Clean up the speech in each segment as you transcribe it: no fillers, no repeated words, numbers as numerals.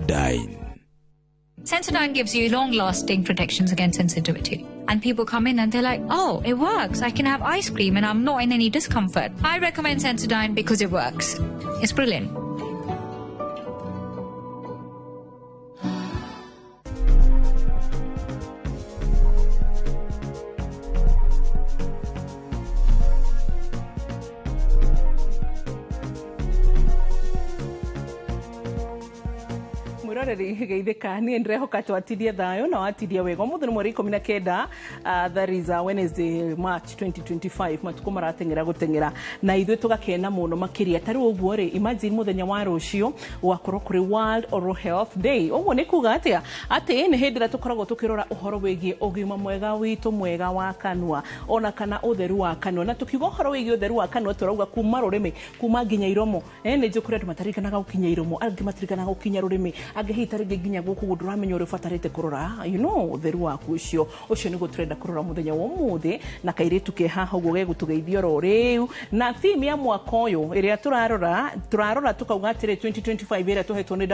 Sensodyne. Sensodyne gives you long-lasting protections against sensitivity. And people come in and they're like, oh, it works. I can have ice cream and I'm not in any discomfort. I recommend Sensodyne because it works. It's brilliant. Mwiroreri geithika ni ndirehoka twatirie thayo na watirie wega umuthi ni mweri 19, that is Wednesday, March 2025. Matuko marateng'era guteng'era na ithuĩ tugakena muno makiria. Ta rĩu ũguo rĩ, imagine muthenya wa rũciũ gwakorwo kũrĩ World Oral Health Day. Ũguo nĩ kuga atĩa? Atĩ nĩ hĩndĩ ĩrĩa tũkoragwo tũkĩrora ũhoro wĩgiĩ ũgima mwega witũ mwega wa kanua ona kana ũtheru wa kanua. Na tukiuga ũhoro wĩgiĩ ũtheru wa kanua tũrauga kuma rũrĩmĩ kuma nginya iromo. Nĩ njũĩ kũrĩ andũ mataririkanaga gũkinya iromo, angĩ matirikanaga gũkinya rũrĩmĩ, angĩ hihi ta rĩngĩ nginya gũkũ ndũramenya ũrĩa ũbatarĩte kũrora ũtheru waku ũcio. Ũcio nĩguo tũrenda kũrora mũthenya wa ũmũthĩ na kairĩtu ke haha ũguo gegũtũgeithia oro rĩu. Na theme ya mwaka ũyũ ĩrĩa tũrarora tũkauga atĩrĩ 2025 ĩrĩa tũhetwo nĩ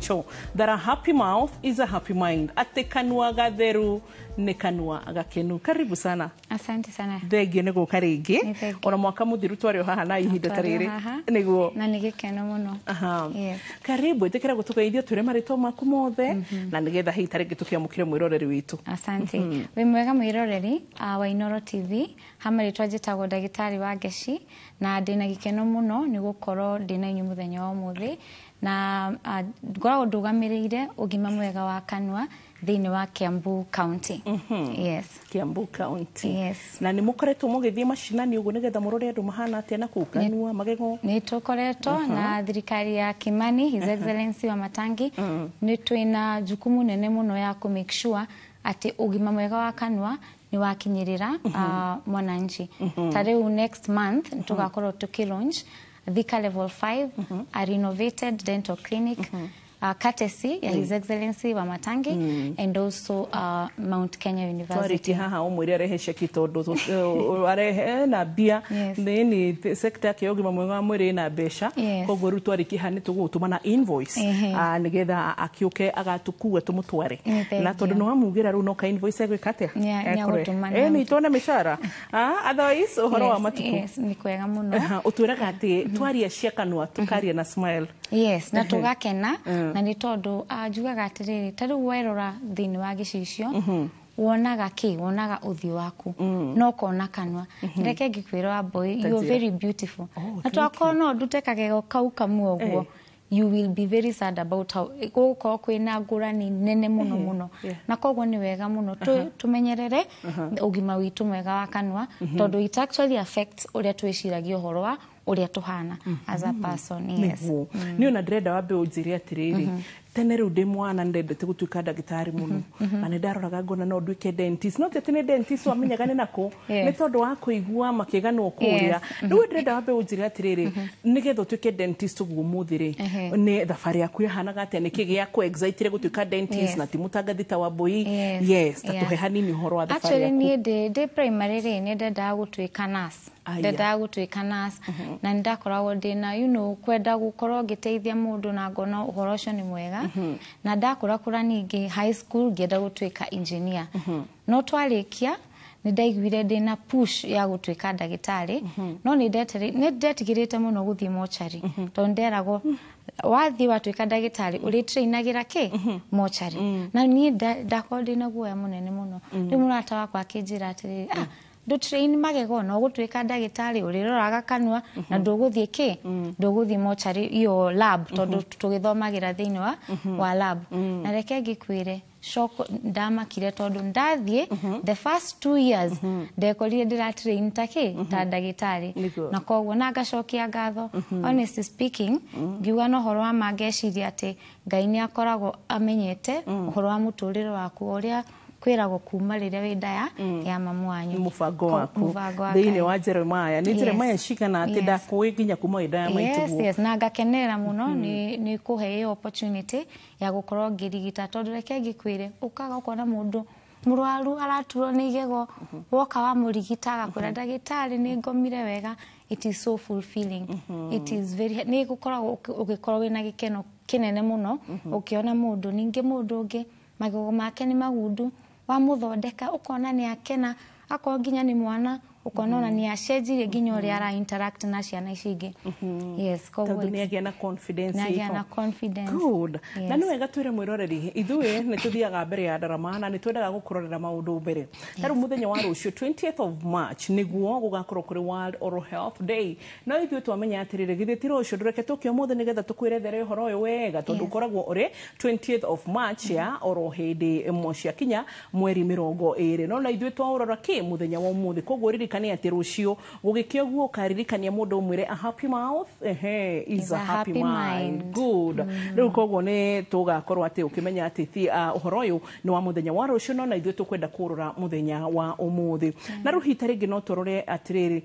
WHO, that a happy mouth is a happy mind, atĩ kanua gatheru nĩ kanua gakenu. Karibu sana. Asante sana. Thengio nĩ gũka rĩngĩ. Nĩ thengio. Ona mwaka mũthiru twarĩ o haha na ihinda ta Twarĩ o rĩrĩ. haha. Nĩguo. Na nĩ gĩkeno mũno. Aha. Yes. Karibu, ĩtĩkĩra gũtũgeithia twĩre marĩtwa maku mothe na nĩgetha hihi ta rĩngĩ tũkĩamũkĩre mwĩroreri witũ. Asante. Wĩ mwega mwĩroreri wa Inooro TV. Ha marĩtwa njĩtagwo ndagĩtarĩ wa Ngeci na ndĩna gĩkeno mũno nĩ gũkorwo ndĩna inyuĩ mũthenya wa ũmũthĩ na ngoragwo ndũgamĩrĩire ũgima mwega wa kanua thĩinĩ wa Kiambu County. Yes. Kiambu County. Yes. Na nĩ mũkoretwo mũgĩthiĩ macinani ũguo nĩgetha mũrore andũ mahana atĩa na kũu kanua magego? Nĩ tũkoretwo na thirikari ya Kimani, His Excellency wa Matangi, nĩ twĩna jukumu nene mũno ya kũ make sure atĩ ũgima mwega wa kanua nĩ wakinyĩrĩra mwananchi. Ta rĩu next month nĩ tũgakorwo tũkĩ launch Thika Level 5, a renovated dental clinic, courtesy ya His Excellency wa Matangi and also Mount Kenya University. Twarĩtie haha ũmwĩre arehe ceki tondũ arehe na mbia. Yes. Nĩ sector yake ya ũgima mwega wa mwĩrĩ ĩna mbeca. Yes. Koguo rĩu twarĩkia haha nĩ tũgũgũtũma na invoice, Ehe. nĩgetha akĩũke agatũkue tũmũtware. Nĩ thengio. Na tondũ nĩ wamugĩra rĩu no ka invoice egwĩka atĩa? Nĩ Ekũrehe. agũtũma na- Nĩ tuone mĩcara. Otherwise ũhoro wa Yes, matukũ. yes, nĩ kwega mũno. Aha, ũtwĩraga atĩ twaria cia kanua tũkaria na smile. Yes, na tũgakena na nĩ tondũ njugaga atĩrĩrĩ, ta rĩu werora thĩinĩ wa gĩcicio wonaga kĩ? Wonaga ũthiũ waku no ũkona kanua. Reke ngĩkwĩra wa boy, you are Njĩra. very beautiful. Oh, Na thank twakorwo no ndute kagego kau kamwe ũguo, you will be very sad about how gũgũkorwo kwĩna ngũrani nene mũno mũno. Na koguo nĩ wega mũno tũmenyerere ũgima witũ mwega wa kanua tondũ it actually affects ũrĩa twĩciragia ũhoro wa ũrĩa tũhana as a person. Yes. Nĩguo nĩ ona ndĩrenda wambe ũnjĩre atĩrĩrĩ, tene rĩu ndĩ mwana nĩndendete gũtuĩka ndagĩtarĩ mũno na nĩ ndaroraga ngona no nduĩke dentist, no ti atĩ nĩ dentist wamenyaga nĩ nakũ, nĩ tondũ wa kũigua makĩganwo kũrĩa. Rĩu ndĩrenda wambe ũnjĩre atĩrĩrĩ, nĩgetha ũtuĩke dentist ũguo ũmũthĩ rĩ, nĩ thabarĩ yaku yahanaga atĩa? Nĩkĩ gĩakũ excitire gũtuĩka dentist na ti mũtangathi ta Wambui? Yes. Yes, ta tũhe hanini ũhoro wa thabarĩ Actually, yaku. niĩ ndĩ primary rĩ, nĩ ndendaga gũtuĩka nurse. Aya. Ndendaga gũtuĩka nurse na nĩ ndakoragwo ndĩna kwenda gũkorwo ngĩteithia mũndũ na ngona ũhoro ũcio nĩ mwega. Na ndakũrakũra ningĩ high school ngĩenda gũtuĩka engineer. No twarĩkia nĩ ndaiguire ndĩna push ya gũtuĩka ndagĩtarĩ, no nĩ ndetigĩrĩte mũno gũthiĩ mochari tondũ nderagwo wathiĩ watuĩka ndagĩtarĩ ũrĩtrainagĩra kĩ mochari, na niĩ ndakorwo ndĩna guoya mũnene mũno. Rĩu mũrata wakwa akĩnjĩra atĩrĩrĩ, ndũ-train magego no gũtuĩka ndagĩtarĩ ũrĩroraga kanua na ndũgũthiĩ kĩ, ndũgũthiĩ mochari iyo lab tondũ tũgĩthomagĩra thĩinĩ wa lab. Na reke ngĩkwĩre shock, ndamakire tondũ ndathiĩ the first 2 years ndekorire ndĩra train ta kĩ, ta ndagĩtarĩ. Nĩguo. Na koguo na ngacokia ngatho, honestly speaking, ngiuga na ũhoro wa ma ngeciria atĩ Ngai nĩ akoragwo amenyete ũhoro wa mũtũrĩre waku ũrĩa kwĩragwo kuma rĩrĩa wĩ nda ya mamu wanyu. Mũbango waku Mũbango wa thĩinĩ Ngai. wa Jeremiah nĩ Jeremiah cigana atĩ Yes. ndakũĩ nginya kuma wĩ nda ya Yes, maitũguo. yes, na ngakenerera mũno nĩ kũhe ĩyo opportunity ya gũkorwo ngĩrigita tondũ reke ngĩkwĩre ũkaga ũkona mũndũ Mũrwaru araturwo nĩ igego, woka wamũrigita agakwĩra, "Ndagĩtarĩ, nĩ ngomire wega." It is so fulfilling. It is very, nĩ gũkoragwo ũgĩkorwo wĩna gĩkeno kĩnene mũno ũkĩona mũndũ. Ningĩ mũndũ ũngĩ magego make nĩ magundu, wamũthondeka ũkona nĩ akena. Akorwo nginya nĩ mwana, ũkona ona nĩ acenjirie nginya ũrĩa ara interact na ciana ici ingĩ. Yes, koguo tondũ nĩ agĩa na confidence. Nĩ agĩa ĩho. Na confidence. Good. Yes. Na nĩ wega twĩre mwĩroreri, ithuĩ nĩ tũthiaga mbere ya ndarama na nĩ twendaga gũkũrorera maũndũ mbere. Ta rĩu mũthenya wa rũciũ, 20th of March, nĩguo gũgakorwo kũrĩ World Oral Health Day. No ithuĩ twamenya atĩrĩrĩ, githĩ ti rũciũ, ndũreke tũke ũmũthĩ nĩgetha tũkwĩrethere ũhoro ũyũ wega, tondũ ũkoragwo ũrĩ 20th of March ya oro hĩndĩ ĩmwe ciakinya mweri 20, no na ithuĩ twaũrora kĩ mũthenya wa ũmũthĩ. Koguo ririkane atĩ rũciũ gũgĩkĩa ũguo, ũkaririkania mũndũ ũmwĩre, "A happy mouth, ehe, is a happy mind." Mind. Good. Rĩu koguo nĩ tũgakorwo atĩ ũkĩmenya atĩ ti ũhoro ũyũ nĩ wa mũthenya wa rũciũ, no na ithuĩ tũkwenda kũrora mũthenya wa ũmũthĩ. Na rĩu hita rĩngĩ no tũrore atĩrĩrĩ,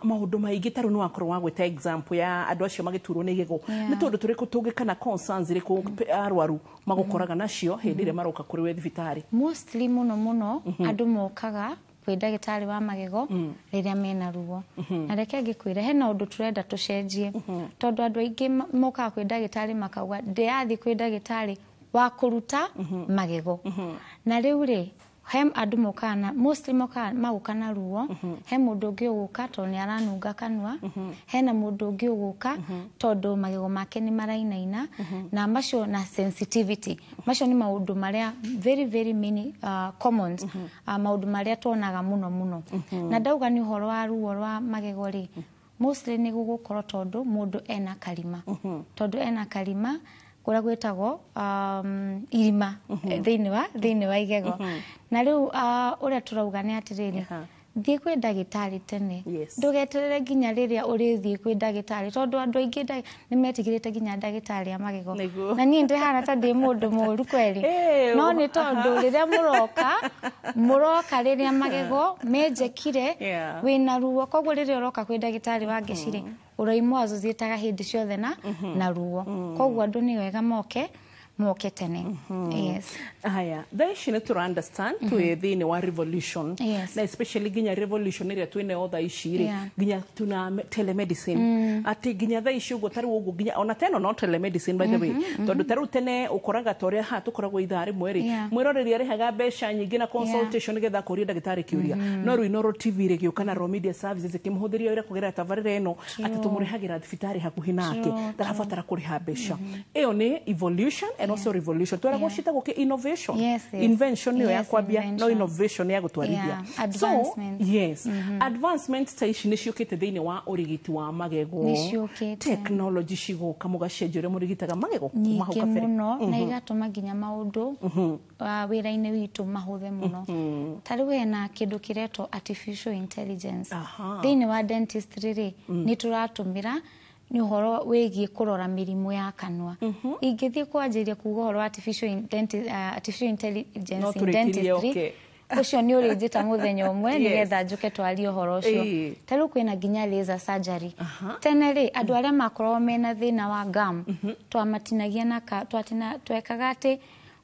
maũndũ maingĩ, ta rĩu nĩ wakorwo wagwĩta example ya andũ acio magĩturwo nĩ igego. Nĩ tũndũ tũrĩkũ tũngĩ kana concerns irĩkũ arwaru magũkoraga nacio hĩndĩ ĩrĩa maroka kũrĩ we thibitarĩ? Mostly, mũno mũno, andũ mokaga kwĩ ndagĩtarĩ wa magego rĩrĩa mena ruo. Na reke ngĩkwĩre, hena ũndũ tũrenda tũcenjie, tondũ andũ aingĩ mokaga kwĩ ndagĩtarĩ makauga, "Ndĩrathiĩ kwĩ ndagĩtarĩ wa kũruta magego." Na rĩu rĩ, he andũ mokaga na, mostly mokaga magoka na ruo. He mũndũ ũngĩ ũgũka tondũ nĩ aranunga kanua. Hena mũndũ ũngĩ ũgũka tondũ magego make nĩ marainaina na macio na sensitivity. Macio nĩ maũndũ marĩa very very many, common, maũndũ marĩa tuonaga mũno mũno. Na ndauga nĩ ũhoro wa ruo rwa magego rĩ, mostly nĩ gũgũkorwo tondũ mũndũ ena karima, tondũ ena karima kũrĩa gwĩtagwo irima thĩinĩ wa igego. Na rĩu ũrĩa tũrauga nĩ atĩrĩrĩ, thiĩ kwĩ ndagĩtarĩ tene. Ndũgeterere nginya rĩrĩa ũrĩthiĩ kwĩ ndagĩtarĩ, tondũ andũ aingĩ nĩ metigĩrĩte nginya ndagĩtarĩ a magego. Na niĩ ndĩhana ta ndĩ mũndũ mũũru kweri, no nĩ tondũ rĩrĩa mũroka, mũroka rĩrĩa magego menjekire, wĩna ruo. Koguo rĩrĩa ũroka kwĩ ndagĩtarĩ wa ngeci-rĩ, ũraimwo associataga hĩndĩ ciothe na ruo. Koguo andũ nĩ wega moke tene. Yes. Haya, thaa ici nĩ tũra understand twĩ thĩinĩ wa revolution, na especially nginya revolution ĩrĩa twĩnayo thaa ici rĩ, nginya tuna telemedicine, atĩ nginya thaa ici ũguo, tarĩu ũguo, nginya ona teno no telemedicine, by the way, tondũ tarĩu tene ũkoraga ta ũrĩa haha tũkoragwo ithaa rĩmwe rĩ, mwĩroreri arĩhaga mbeca nyingĩ na consultation nĩgetha akũrie ndagĩtarĩ kĩũria. No rĩu Inooro TV rĩgĩũka na Raw Media Services ĩkĩmũhũthĩria wĩra kũgerera tabarĩra ĩno, atĩ tũmũrehagĩra thibitarĩ hakuhĩ nake, ndarabatara kũrĩha mbeca. Ĩyo nĩ evolution and also revolution tweragwo ciĩtagwo kĩ innovation. Yes. Invention nĩyo ya kwambia, no invention. Innovation nĩ ya gũtwarithia. Yeah, So advancement. yes, advancement ta ici nĩ ciũkĩte thĩinĩ wa ũrigiti wa magego. Nĩ ciũkĩte. Technology cigoka mũgacenjia ũrĩa mũrigitaga magego kuma hau nyingĩ kabere. Mũno, na igatũma nginya maũndũ wĩra-inĩ witũ mahũthe mũno. Ta rĩu hena kĩndũ kĩretwo artificial intelligence. Thĩinĩ wa dentistry rĩ, nĩ tũratũmĩra nĩ ũhoro wĩgiĩ kũrora mĩrimũ ya kanua. Ingĩthiĩ kwanjĩrĩria kuga ũhoro wa artificial intelligence No in tũrĩkirie. dentistry, ũcio nĩ ũrĩnjĩta mũthenya ũmwe nĩgetha njũke twarie ũhoro ũcio. Ta rĩu kwĩna nginya laser surgery. Tene rĩ, andũ arĩa makoragwo mena thĩna wa gum twamatinagia na twekaga atĩ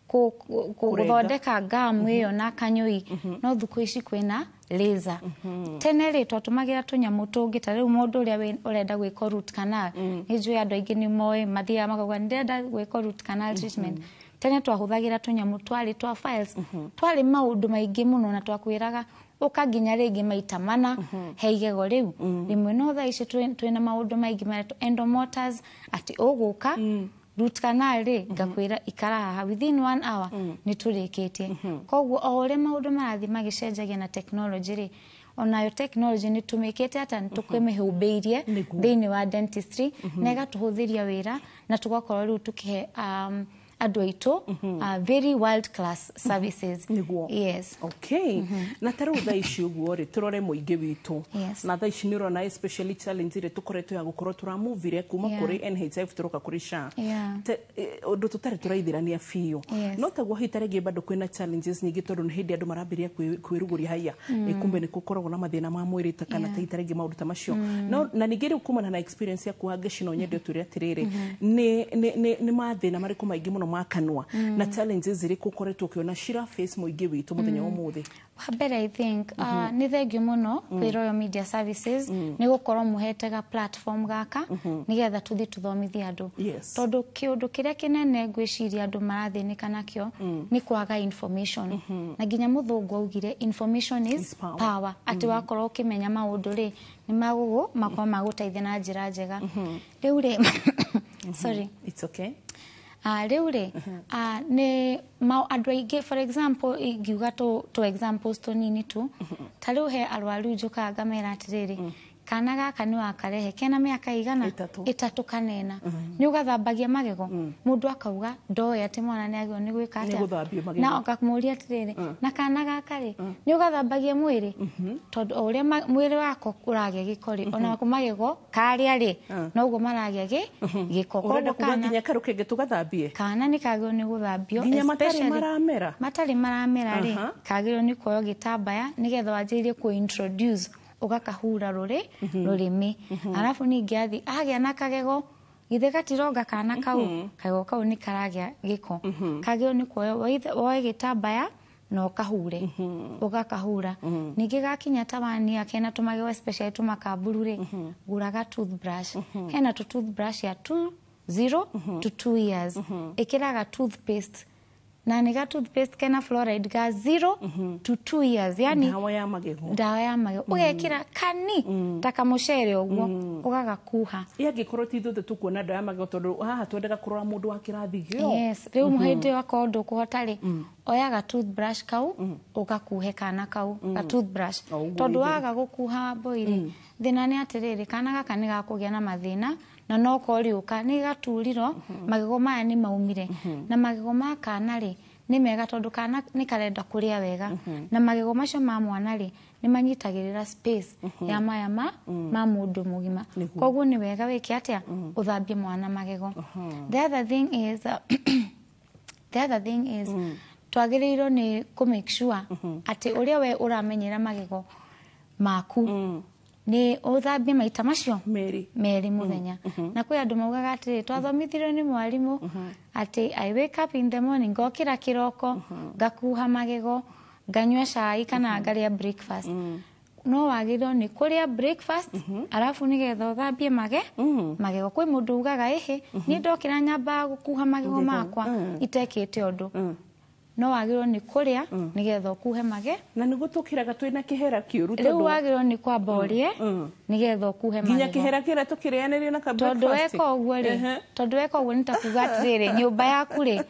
Kũrenga. gũthondeka gum ĩyo na kanyũi. No thikũ ici kwĩna laser. Tene rĩ, twatũmagĩra tũnyamũ tũngĩ. Ta rĩu mũndũ ũrĩa ũrenda gwĩkwo root canal, nĩ njũĩ andũ aingĩ nĩ moĩ, mathiaga makauga, "Ndĩrenda gwĩkwo root canal treatment." Tene twahũthagĩra tũnyamũ twarĩ twa files, twarĩ maũndũ maingĩ mũno, na twakwĩraga ũka nginya rĩngĩ maita mana he igego rĩu rĩmwe. No thaa ici twĩna maũndũ maingĩ maretwo endomotors, atĩ ũgũka root canal rĩ, ngakwĩra ikara haha, within one hour nĩ tũrĩkĩtie. Koguo o ũrĩa maũndũ marathiĩ magĩcenjagia na technology rĩ, onayo technology nĩ tũmĩkĩte ata nĩ tũkĩmĩhũmbĩirie thĩinĩ wa dentistry, na ĩgatũhũthĩria wĩra, na tũgakorwo rĩu tũkĩhe andũ aitũ very world class services. Yes. Okay, na ta rĩu thaa ici ũguo rĩ, tũrore mũingĩ witũ. Na thaa ici nĩ ũrona especially challenge ĩrĩa tũkoretwo ya gũkorwo tũramuvire kuma kũrĩ NHIF tũroka kũrĩ SHA. Ũndũ tũtarĩ tũraithĩrania biũ. No taguo hita rĩngĩ bado kwĩna challenges nyingĩ, tondũ nĩ hĩndĩ andũ marambĩrĩria kwĩrugũria, haiya, kumbe nĩ gũkoragwo na mathĩna ma mwĩrĩ ta kana ta hita rĩngĩ maũndũ ta macio. No na ningĩ rĩu kumana na experience yaku wa ngeci, no nyende ũtwĩre atĩrĩrĩ, nĩ mathĩna marĩkũ maingĩ mũno ma kanua na challenges irĩkũ ũkoretwo ũkĩona cira face mũingĩ witũ mũthenya wa ũmũthĩ? Wa mbere, I think nĩ thengiũ mũno kwĩ Royal Media Services nĩ gũkorwo mũhete ga platform gaka nĩgetha tũthiĩ tũthomithie andũ, tondũ kĩũndũ kĩrĩa kĩnene ngwĩciria andũ marathĩnĩka nakĩo nĩ kwaga information. Na nginya mũthũngũ augire information is is power. Power, atĩ wakorwo ũkĩmenya maũndũ rĩ, nĩ magũgũ makorwo magũteithia na njĩra njega. Rĩu rĩ, sorry. It's okay. Rĩu rĩ, nĩ andũ aingĩ, for example, ingiuga tũ examples tũnini tu, ta rĩu he arwaru njũkaga ngamera atĩrĩrĩ, kana gaka nĩ wakarehe kena mĩaka igana? 3. 3 kanena, nĩ ũgathambagia magego? Mũndũ akauga ndoĩ atĩ mwana nĩ agĩrĩirwo nĩ gwĩka nĩ atĩa. Gũthambio magego. Na ũkamũria atĩrĩrĩ, na kana gaka rĩ, nĩ ũgathambagia mwĩrĩ? Tondũ o ũrĩa mwĩrĩ wako ũragĩa gĩko rĩ, ona magego karĩa rĩ, noguo maragĩa gĩko. Ũrenda Koguo kuga kana nginya karũkenge tũgathambie? Kana nĩ kagĩrĩirwo nĩ gũthambio. Nginya matarĩ Especially maramera? Matarĩ maramera rĩ, kagĩrĩirwo nĩ kuoywo gĩtambaya nĩgetha wanjĩrĩrie kũ introduce ũgakahura rũrĩ rũrĩmĩ. Arabu ningĩ athi agĩa na kagego, githĩ gatironga kana kau kagego kau nĩ karagĩa gĩko, kagĩrĩirwo nĩ kuoywo woe gĩtambaya na ũkahure, ũgakahura. Ningĩ gakinya ta wania kena tũmagego, especially tũmakamburu rĩ, gũraga toothbrush. Hena tũ toothbrush ya 2 0 to 2 years, ĩkĩraga toothpaste na nĩ ga toothpaste kena fluoride ga 0 to 2 years, yani ndawa ya magego. Ndawa ya magego ũgekĩra kani ta kamũcere ũguo, ũgagakuha. Ĩ angĩkorwo ti ithuothe tũkuona ndawa ya magego, tondũ haha twendaga kũrora mũndũ wa kĩrathi gĩo? Yes, rĩu hĩndĩ ĩyo akorwo ndũkũhota rĩ, oyaga toothbrush kau ũgakuhe kana kau ga toothbrush. O ũguo. Tondũ Itherũ. Waga gũkuha mboi rĩ, thĩna nĩ atĩrĩrĩ, kana gaka nĩ gakũgĩa na mathĩna na no korĩũka nĩ gaturirwo magego maya nĩ maumire. Na magego ma kana rĩ, nĩ mega tondũ kana nĩ karenda kũrĩa wega, na magego macio ma mwana rĩ, nĩ manyitagĩrĩra space ya maya ma mũndũ mũgima. Koguo nĩ wega wĩke atĩa? Ũthambie mwana magego. The other thing is twagĩrĩirwo nĩ kũ make sure atĩ ũrĩa we ũramenyera magego maku nĩ ũthambie maita macio merĩ. Merĩ mũthenya. Na kwĩ andũ maugaga atĩrĩ, twathomithirio nĩ mwarimũ atĩ I wake up in the morning, ngokĩra kĩroko, ngakuha magego, nganyua cai kana ngarĩa breakfast. No wagĩrĩirwo nĩ kũrĩa breakfast arabu nĩgetha ũthambie magego. Kwĩ mũndũ ugaga, ĩhĩ, niĩ ndokĩra nyambaga gũkuha magego makwa itekĩte ũndũ. No wagĩrĩirwo nĩ kũrĩa nĩgetha ũkuhe mage. Na nĩguo tũkĩraga twĩna kĩhera kĩũru. Rĩu Tondũ wagĩrĩirwo nĩ kwamba ũrĩe nĩgetha ũkuhe nginya magego. kĩhera kĩrĩa tũkĩrĩanĩrie na ka Tondũ breakfast. weka ũguo rĩ, tondũ weka ũguo nĩ ta kuga atĩrĩrĩ, nyũmba yaku rĩ,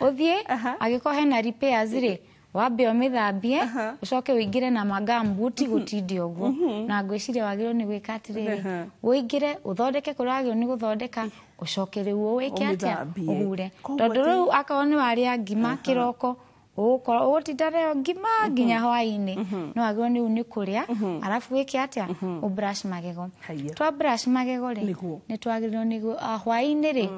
ũthiĩ angĩkorwo hena repairs rĩ, wambe ũmĩthambie, ũcoke ũingĩre na magambuti gũtinde ũguo. Na ngwĩciria wagĩrĩirwo nĩ gwĩka atĩrĩrĩ, ũingĩre ũthondeke kũrĩa wagĩrĩirwo nĩ gũthondeka, ũcoke rĩu ũwĩke atĩa? Ũmĩthambie. Ũhure. Koguo Tondũ rĩu akorwo nĩ warĩa ngima kĩroko, ũgũkorwo ũgũtinda nayo ngima nginya hwaĩ-inĩ. No wagĩrĩirwo nĩ rĩu nĩ kũrĩa arabu wĩke atĩa? Ũbrush magego. Haiya. Twa brush magego rĩ, Nĩguo. nĩ twagĩrĩirwo nĩ hwaĩ-inĩ rĩ,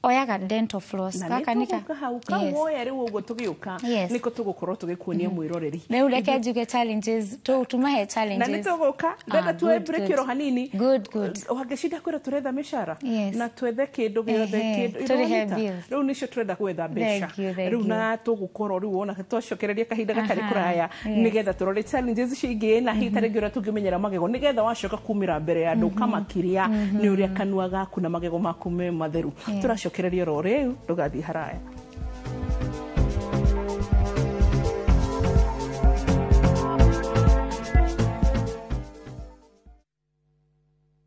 oyaga dental floss. Na Gaka nĩ nĩ ka tũgũka hau kau. Woya rĩu ũguo tũgĩũka, nĩko tũgũkorwo tũgĩkuonia mwĩroreri. Rĩu reke njuge challenges, tumahe Na nĩ challenges. tũgũka, ndenda Ah, tuoe good, break good. oro hanini. Good, good. Wangĩcinda kwĩra tũretha mĩcara na twethe kĩndũ gĩothe, kĩndũ Tũrĩhe ũronyita? bills. Rĩu nĩcio tũrenda gwetha mbeca. Thank you, thank Rĩu you. na tũgũkorwo rĩu ona twacokereria kahinda gatarĩ kũraya, nĩgetha tũrore challenges icio ingĩ na hihi ta rĩngĩ ũrĩa tũngĩmenyera magego nĩgetha wacoka kumĩra mbere ya andũ ũkamakĩria nĩ ũrĩa kanua gaku na magego maku me matheru. Tũracokereria oro rĩu, ndũgathiĩ haraya.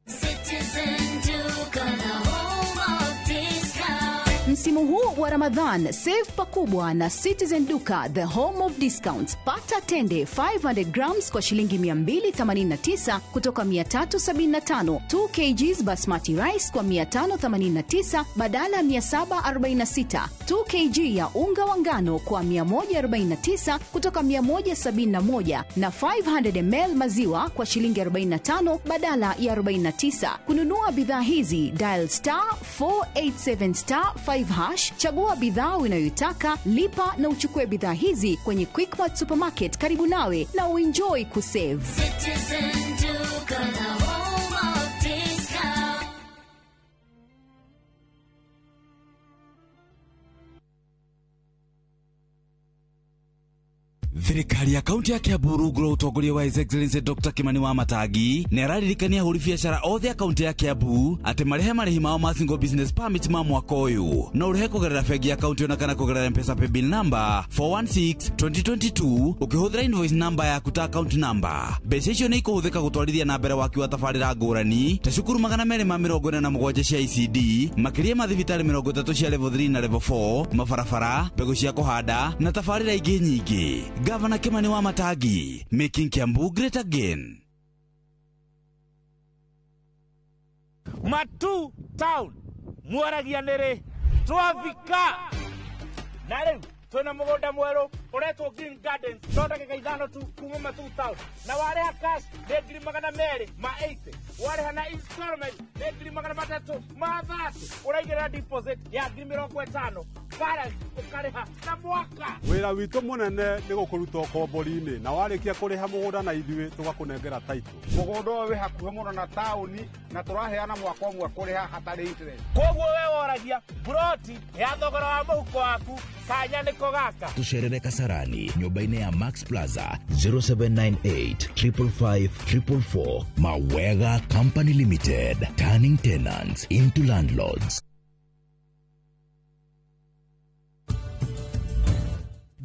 Citizen Duka, the home of discount. Msimu huu wa Ramadhan, save pakubwa na Citizen Duka, the home of discounts. Pata tende 500 grams kwa shilingi 289 kutoka 375, 2 kgs basmati rice kwa 589 badala ya 746, 2 kg ya unga wa ngano kwa 149 kutoka 171 na 500 ml maziwa kwa shilingi 45 badala ya 49. Kununua bidhaa hizi, dial star 487 star 5 hash, chagua bidhaa unayoitaka, lipa na uchukue bidhaa hizi kwenye Quickmart supermarket karibu nawe na uenjoy kusave. Citizen Duka, the home of discount. Thirikari ya kaunti ya Kiambu rungu rwa ũtongoria wa His Excellency Dr. Kimani wa Matangi nĩ araririkania ahũri biacara othe a kaunti ya Kiambu atĩ marĩhe marĩhi mao ma single business permit ma mwaka ũyũ. No ũrĩhe kũgerera bengi ya kaunti ona kana kũgerera M-Pesa paybill number 416 2022 ũkĩhũthĩra invoice number yaku ta account number. Mbeca icio nĩ ikũhũthĩka gũtwarithia na mbere waki wa tabarĩra ngũrani ta cukuru 247 cia ECD, makĩria ma thibitarĩ 30 cia level 3 na level 4, mabarabara, mbegũ cia kũhanda na tabarĩra ingĩ nyingĩ. Gavana Kimani wa Matangi, making Kiambu great again. Matu town mwaragia nĩrĩ twafika na rĩu twĩna mũgũnda mwerũ ũretwo Green Gardens no ndagĩka 5 tu kuma Matu town, na warĩha cash nĩ 280,000, warĩha na installment nĩ 330,000, ũraigĩrĩra deposit ya 50,000, balance ũkarĩha na mwaka. Wĩra witũ mũnene nĩ gũkũruta ũkombori-inĩ, na warĩkia kũrĩha mũgũnda na ithuĩ tũgakũnengera title. Mũgũnda ũyũ wĩ hakuhĩ mũno na taũni na tũraheana mwaka ũmwe kũrĩha hatarĩ interest. Koguo we woragia buroti ya thogora wa mũhuko waku kanya nĩko gaka. Tucerere Kasarani nyũmba-inĩ ya Max Plaza 0798 555 444. Mawega Company Limited, turning tenants into landlords.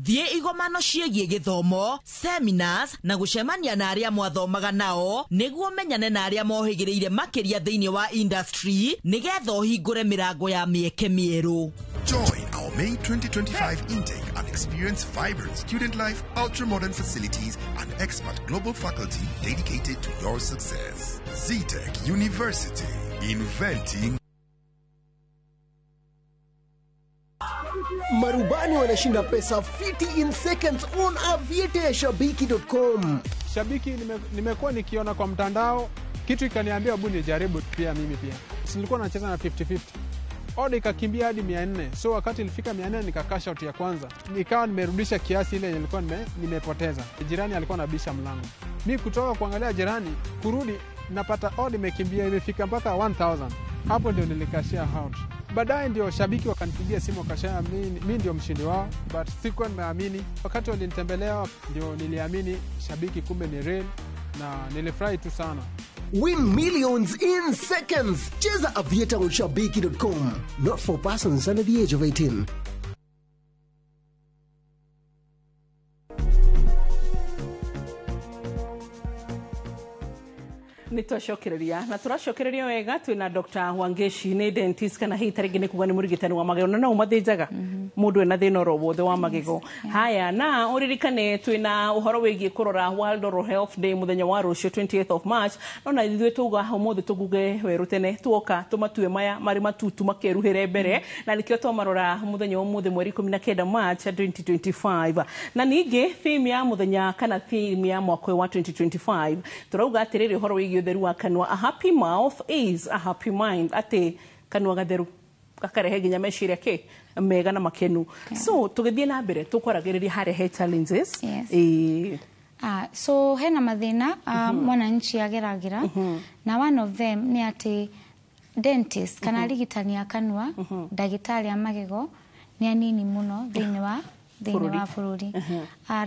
Thiĩ igomano ciĩgiĩ gĩthomo, seminars na gũcemania na arĩa mwathomaga nao nĩguo menyane na arĩa mohĩgĩrĩire makĩria thĩinĩ wa industry nĩgetha ũhingũre mĩrango ya mĩeke mĩerũ. Join our May 2025 intake and experience vibrant student life, ultra-modern facilities, and expert global faculty dedicated to your success. Zetech University, inventing. Marubani wanashinda pesa fiti in seconds on aviateashabiki.com. Shabiki nimekuwa nikiona kwa mtandao, kitu ikaniambia hebu nijaribu pia mimi pia. Nilikuwa nacheza na 50-50. Odd ikakimbia hadi 400. So wakati ilifika 400 nika cash out ya kwanza. Nikawa nimerudisha kiasi ile nilikuwa nimepoteza. Jirani alikuwa anabisha mlango. Mimi kutoka kuangalia jirani, kurudi napata odd imekimbia imefika mpaka 1000. Hapo ndio nilikashia out. Baadaye ndio shabiki wakanipigia simu wakasema mimi ndio mshindi wao, but sikuwa nimeamini. Wakati walinitembelea ndio niliamini shabiki kumbe ni real, na nilifurahi tu sana. Win millions in seconds. Cheza Aviator on shabiki.com. Not for persons under the age of 18. Nĩ twacokereria na tũracokereria wega twĩna Dr. Wangeshi nĩ dentist kana hihi ta rĩngĩ nĩ kuga nĩ mũrigitani wa magego na no ũmathĩnjaga mũndũ ena thĩna oro wothe wa magego. Haya, na ũririkane twĩna ũhoro wĩgiĩ kũrora World Oral Health Day mũthenya wa rũciũ 28th of March, no na ithuĩ tuga ũmũthĩ tũguge werũ tene tuoka tũmatue maya marĩ matutu makeruhĩre mbere, na nĩkĩo twamarora mũthenya wa ũmũthĩ mweri 19 March 2025. Na ningĩ theme ya mũthenya kana theme ya mwaka wa 2025 tũrauga atĩrĩrĩ ũhoro wĩgiĩ ũtheru wa kanua, a happy mouth is a happy mind, atĩ kanua gatheru gakarehe nginya meciria ke mega na makenu. So tũgĩthiĩ na mbere tũkwaragĩrĩria harĩa he challenges. Yes. So hena mathĩna mwananchi ageragĩra, na one of them nĩ atĩ dentist kana arigitani a kanua, ndagĩtarĩ a magego nĩ anini mũno thĩinĩ wa bũrũri.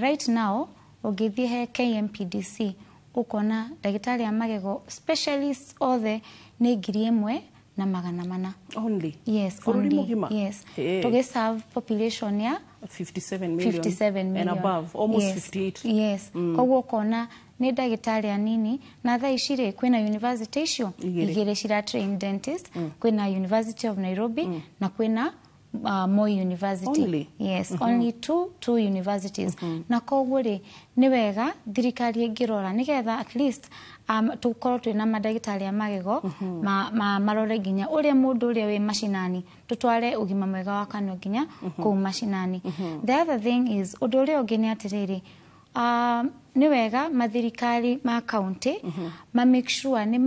Right now ũngĩthiĩ he KMPDC ukona ndagĩtarĩ a magego specialists othe nĩ 1,400 only. Yes, bũrũri mũgima. Yes. Tũgĩ serve population ya 57 million, 57 million and above, almost. Yes. 58. Yes. Koguo ukona nĩ ndagĩtarĩ anini, na thaa ici rĩ kwĩna university icio igĩrĩ cira train dentist, kwĩna University of Nairobi na kwĩna Moi University. Only? Yes, only two universities. Na koguo rĩ nĩ wega thirikari ĩngĩrora nĩgetha at least tũkorwo twĩna mandagĩtarĩ a magego marore nginya ũrĩa mũndũ ũrĩa wĩ macinani, tũtware ũgima mwega wa kanua nginya kũu macinani. The other thing is, ũndũ ũrĩa ũngĩ nĩ atĩrĩrĩ, nĩ wega mathirikari ma county ma make sure nĩ